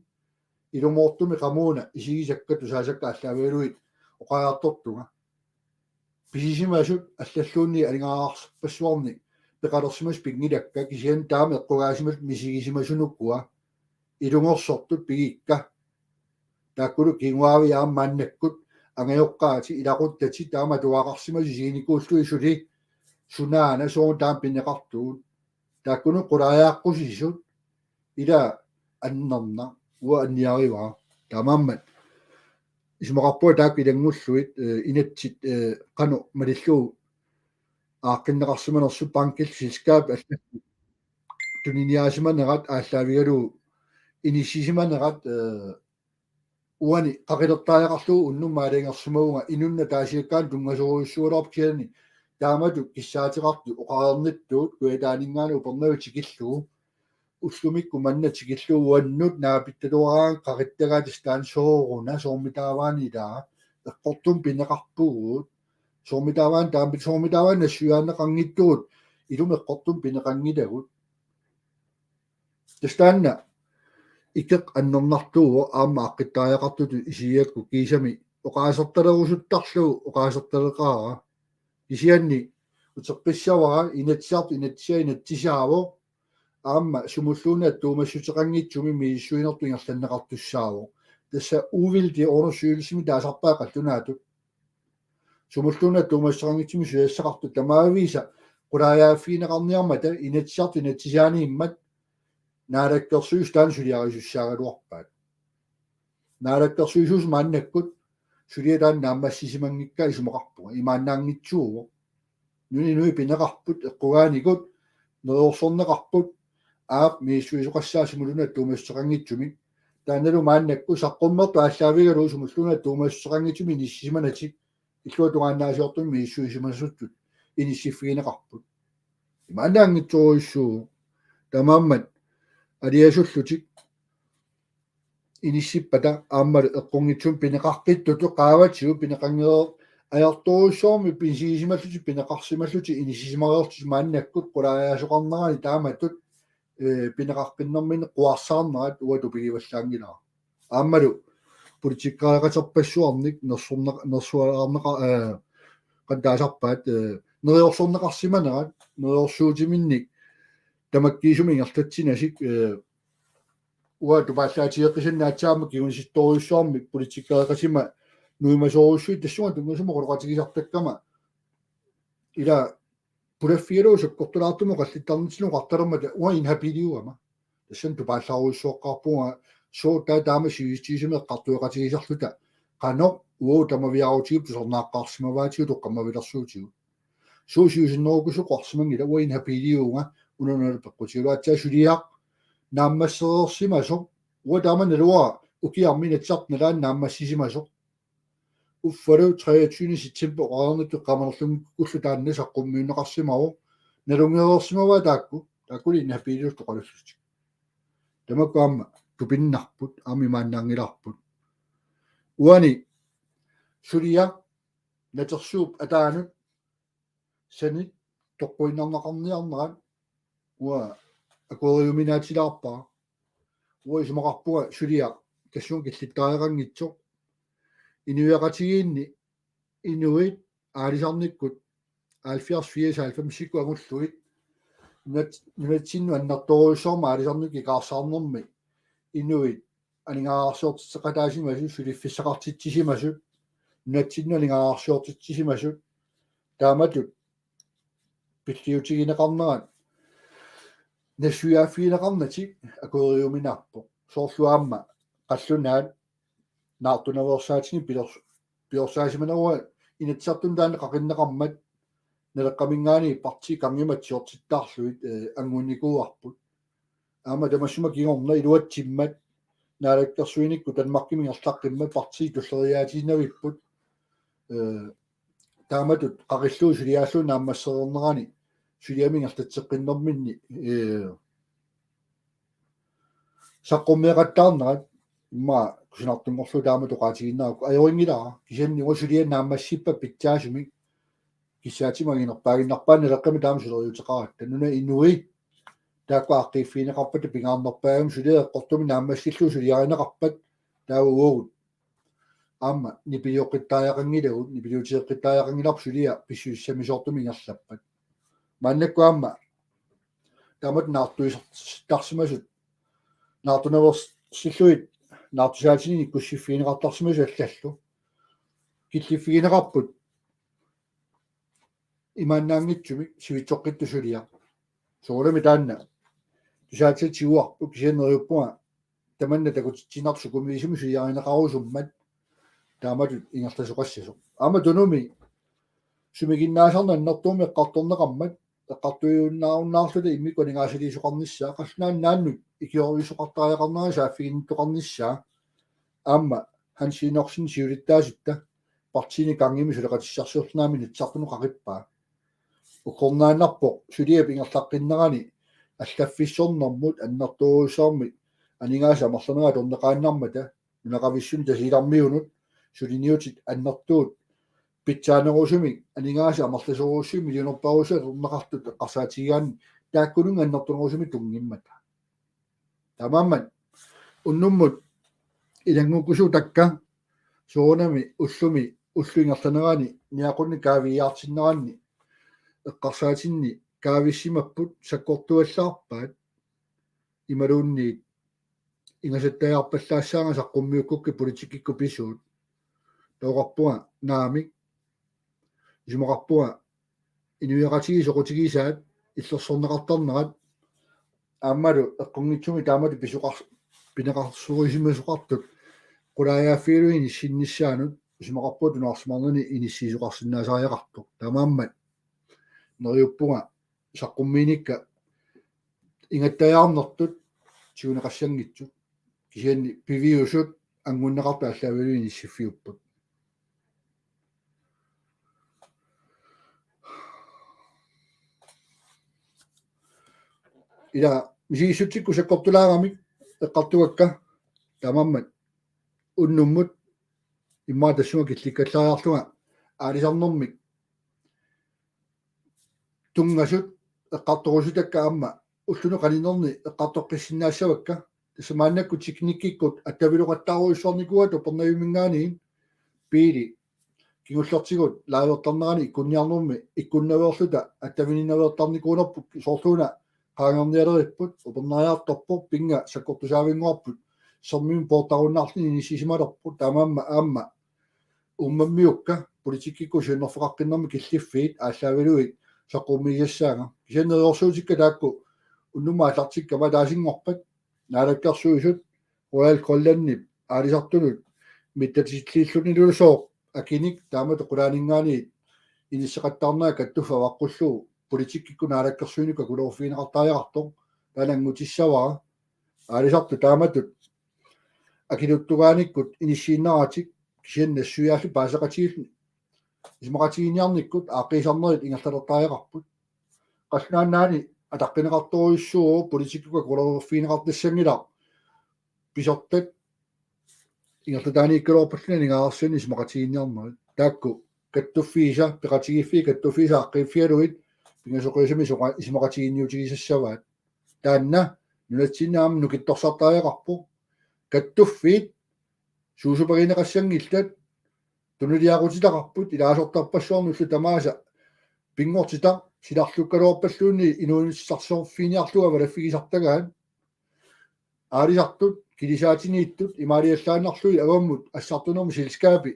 ilumoortumik qamuuna isigisakka tusaasakka aallaavigalugit oqariartortunga. Pisisimasut allalluunniit aningaasarpassuarnik peqalersimasut pinngilakka, kisianni taama eqqugaasimasut misigisimasunukua ilungersortut pigikka. Taakkulu kinguaavik aamma maannakkut angajoqqaatit, ilaquttatit taama atuaqarsimasut isiginikuullugit suli sunaana soorlu taama pineqartugut. Taakkulu qulaajaqqusisut ila annernaq uanga anniarivara. Taamaammat isumaqarpunga taakku ilanngullugit, eh, inatsit, eh, qanoq malillugu aaqqinneqarsimanersut, bankillu selskabit allat tuniniaasimanerat aallaavigalugu inissisimanerat, eh, uani qaqilertariaqarlugu unnuk maalagersimavunga, inunnut ataasiakkaanut tunngasorujussuugaluarpoq, kisianni taamatut kissaateqartut oqareernittut Kujataaninngaanniit Upernavik tikillugu, ullumikkut manna tikillugu uannut naapittaluaraangat qaqittagaat, tassa taanna sooruna, soormitaavaana ilaa, eqqortumik pineqarpugut, soormitaavaana taamaapput, soormitaavaana nassuiaanneqanngitsugut, ilumut eqqortumik pineqanngilagut. Tassa taanna ikeq annernartuuvoq, aamma aaqqittariaqartutut isigigakku kiisami oqaasertalerusuttarlugu oqaasertaleqaara. Kisianni uteqqissavara, Inatsisartut inatsisaa inatsisaavoq, aamma sumulluunniit attuumassuteqanngitsumik misissuinertut ingerlanneqartussaavoq. Tassa uvildig undersøgelsimi taasarpaat qallunaatut. Sumulluunniit attuumassuteqanngitsumik suliassaqartut, tamaavisa qulaajaaffigineqarniarmata Inatsisartut inatsisaaniimmat Naalakkersuisut taanna suliarisussaagaluarpaat. Naalakkersuisut maannakkut suliat taanna naammassisimanngikkaat isumaqarpunga, imaannaanngitsuuvoq. Nunap inui pineqarput, eqqugaanikut neriorsorneqarput, aap, misissuisoqassaaq sumulluunniit attuumassuteqanngitsumik. Taannalu maannakkut saqqummertut aallaavigalugu sumulluunniit attuumassuteqanngitsumik inissisimanatik illuatungaannaasiortumik misissuisimasutut inissiffigineqarput. Imaannaanngitsorujussuuvoq. Taamaammat aliasullutik inissippata aammalu eqqunngitsumik pineqaqqittutut qaavatigut pineqanngere-, ajortorujussuarmik pisigisimallutik pineqarsimallutik inissisimareerlutik maannakkut qulaajaasoqarnerani taamatut, eh, pineqaqqinnerminni quersaarnerat uanga tupigivallaanngilara. Aammalu politikkereqaterpassuarnik nersorneq-, nersualaarneqa-, eh, qanoq taasarpaat, eh, neriorsorneqarsimanerat, neriorsuutiminnik tamakkiisumik ingerlatsinasik, eh, uanga tupaallaatigeqqisannik aatsaammat kingunisittorujussuarmik politikkereqatima nuimasorujussuit tassunga tunngasumik oqaloqatigisartakkama ila pulaffigalugu sakkortulaartumik oqallittarnitsinni oqartalermata uanga inhabiliugama. Tassani tupaallaaruissuaqqaarpunga, sooq taava taama sivisutigisumik eqqartueqatigisarluta qanoq uagut tamaviaarutigipput tusarnaaqqaarsimavaatigut toqqammavilersuutigut. Suut siusinnerukkit oqarsimanngillat, uanga inhabiliugama una nunallu peqqutigalugu. Aatsaat suliaq naammassereersimasoq, uanga taama naluara ukiarmi Inatsisartut nalaanni naammassisimasoq. Uffalu treogtyvende september oqareernittut qamanerlunngikkullu taanna saqqummiunneqarsimavoq, nalunngereersimavaa taakku, taakkuli inhabiliusoqalerlutik. Tamakku aamma tupinnarput, aamma imaannaanngilarput. Uani suliaq natersuup ataanut sani toqquinnarneqarniarnerat uanga akueriuminaatilaarpara. Uanga isumaqarpunga suliaq tassunga killittariaqanngitsoq. Inuiaqatigiinni inuit aalisarnikkut halvfjerds, firs, halvfemsikkut angullugit nunat-, nunatsinnut annertoorujussuarmik aalisarnikkut ikaarsaarnermi inuit aningaasarsiortitseqataasimasut, suliffissaqartitsisimasut, nunatsinnut aningaasarsiortitsisimasut, taamatut pilliutigineqarnerat nassuiaaffigineqarnatik akueriuminaappoq. Soorlu aamma qallunaat naartunaveersaatinik pilers-, piorsaasimaneruat Inatsisartuni taanna qaqinneqarmat Naleqqaminngaanniit partiit kangimatsiortittaarlugit, eh, anngunnikuuarput. Aamma tamassuma kingorna iluatsimmat naalakkersuinikkut Danmarkimi ingerlaqqimmat partiit tulleriiaatiinnavipput. Eh, taamatut qaqillugu suliaallugu naammassereernerani suliami ingerlatseqqinnerminni, eh, saqqummeeqattaarnerat immaqa kusanartunngorlugu taamatut oqaatigiinnarukku ajorinngilara, kisianni uanga suliaq naammassippat pitsaasumik kissaatimik anginerpaaginnarpaa Naleqqami taama suleriuteqaratta. Nunap inui taakku aaqqiiffigineqarpata pingaarnerpaagami suliaq eqqortumik naammassillugu suliarineqarpat taava uagut aamma nipilioqqittariaqanngilagut, nipiliuteqqittariaqanngilarput suliaq pissusissamisoortumik ingerlappat. Maannakkut aamma taamatut naartuisarsimasut, naartunaveersillugit naartusaatinik ikkussiffigineqartarsimasut allallu killiffigineqarput imaannaanngitsumik sivitsoqqittut suliaq. Soorunami taanna tusaatissatut tiguarput, kisianni neriuppunga tamanna takutitsiinnartoq sukumiisumik suliarineqarusummat taamatut ingerlasoqassasoq. Aamma Tunumi sumiginnaasarneq annertuumik eqqartorneqarmat eqqartuiunnaarunnaarluta immikkut aningaasaliisoqarnissaa, qallunaat naannut ikiorsuisoqartariaqarnera saaffiginnittoqarnissaa, aamma Hans Enoksen siulittaasutta partiini kangimi suleqatissarsiorluni aamma Inatsisartunut qaqippaa. Uggornaannarpoq suliap ingerlaqqinnerani allaffissornermut annertoorujussuarmik aningaasat amerlanerit atorneqaannarmata nunaqavissunut Tasiilarmiunut suliniutit annertuut pitsaanerusumik aningaasat amerlasoorujussuit millionerpaarujussuit atorneqartut eqqarsaatigigaanni taakkununnga annertunerusumik tunngimmata. Taamaammat unnummut ilanngukkusuutakka soorunami ullumi ullup ingerlanerani niaqunnik kaaviiaartinneranni eqqarsaatinni kaavissimapput sakkortuallaarpaat imaluunniit ingasattajaarpallaassaanga saqqummiukkukkit politikkikkut pisuut. Taava oqarpunga naamik. Isumaqarpunga inuiaqatigiit soqutigisaat illersorneqartarnerat aammalu eqqunngitsumik taamatut pisoqar-, pineqarsorisimasoqartut qulaajaaffigalugit inissinnissaanut isumaqarpunga tunuarsimaarnani inissiisoqarsinnaasariaqartoq. Taamaammat neriuppunga saqqummiinikka ingattajaarnertut tiguneqassanngitsut, kisianni piviusut anngunneqartut aallaavigalugit inissiffiupput. Ila misigissutsikkut sakkortulaaramik eqqartugakka taamaammat unnummut immaqa tassunga killikkallariarlunga aalisarnermik tunngasut eqqartorusutakka aamma ulluni qaninnerni eqqartoqqissinnaassavakka. Tassa maannakkut teknikkikkut attaviloqattaarujussuarnikuugatta Upernavimminngaanniit Piili kingullertigut livertarnerani ikkunniarnermi ikkunnaveerluta attavininnaveertarnikuunerput soorluuna qaangernialeripput, upernariartorpoq, pinnga sakkortusaavinnguarput sermimik poortarunnaarluni inissisimalerpoq, taamaammat aamma uummammiukka politikkikkut siunnerfeqaqqinnermi killiffiit aallaavigalugit saqqummiisassaanga. Kisianni neriorsuutikka taakku unnummut aallartikkama ataasinngorpat Naalakkersuisut Royal Greenlandip aalisartunut mittatilliillunilulusooq akinik taamatut qulaaninngaanniit inisseqattaarnerat kattuffik avaqqullugu politikkikkut naalakkersuinikkut akuleruffigineqartariaqartoq taanna anngutissavara. Aalisartut taamatut akiluttugaanikkut inissiinnaratik kisianni nassuiaallu paaseqatigiillu isumaqatigiinniarnikkut aaqqiisarnerit ingerlalertariaqarput. Qallunaat Nunaanni ataqqineqartorujussuuvoq politikkikkut akuleruffigineqartassanngilaq pisortat ingerlataaniikkaluarpalluunniit aningaasarsiornermi isumaqatigiinniarnerit. Taakku kattuffiisa, peqatigiiffiit kattuffiisa aaqqiiffigalugit pingasoqiusamik isoqa-, isumaqatigiinniutigisassavaat. Taanna nunatsinni aamma nukittorsartariaqarpoq. Kattuffiit suusupagineqassanngillat, tunuliaqutitaqarput ilaasortarpassuarnullu tamaasa pinngortitaq silarlukkaluarpalluunniit inuunissarsiorfiginiarlugu avalaffigisartagaat. Aalisartut kilisaatiniittut imaaliallaannarlugit avammut assartunermut selskabi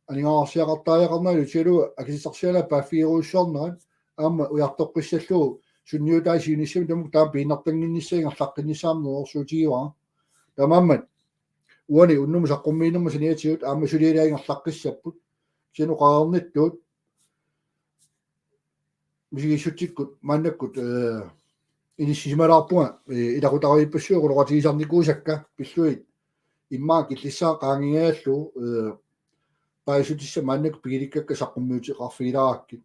aningaasarsiaqartariaqarnerat ilutigalugu akisissarsianeq paaffigerujussuarnerat aamma ujartoqqissallugu sunniutai siunissami tamakku taama piinnartannginnissaa ingerlaqqinnissaa aamma neriorsuutigivara. Taamaammat uani unnummut saqqummiinermut saniatigut aamma suliaat ingerlaqqissapput. Kisianni oqareernittut misigissutsikkut maannakkut, eh, inissisimalaarpunga, eh, ilaqutariippassuit oqaloqatigisarnikuusakka pillugit immaqa killissaa qaangigajallu, eh, paasissutissat maannakkut pigilikkakka saqqummiuteqarfigilaarakkit.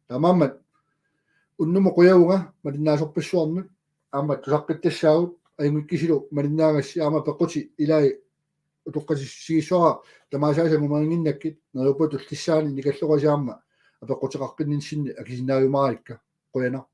Taamaammat unnummut qujavunga malinnaasorpassuarnut aamma tusaqqittassagut ajunngikkusilu malinnaagassi aamma apeqqutit ilai utoqqatsissutigissuara tamaasa angumerinnginnakkit neriuppunga tullissaani nikalloqasi aamma apeqquteqaqqinnissinni akisinnaajumaarakka. Qujanaq.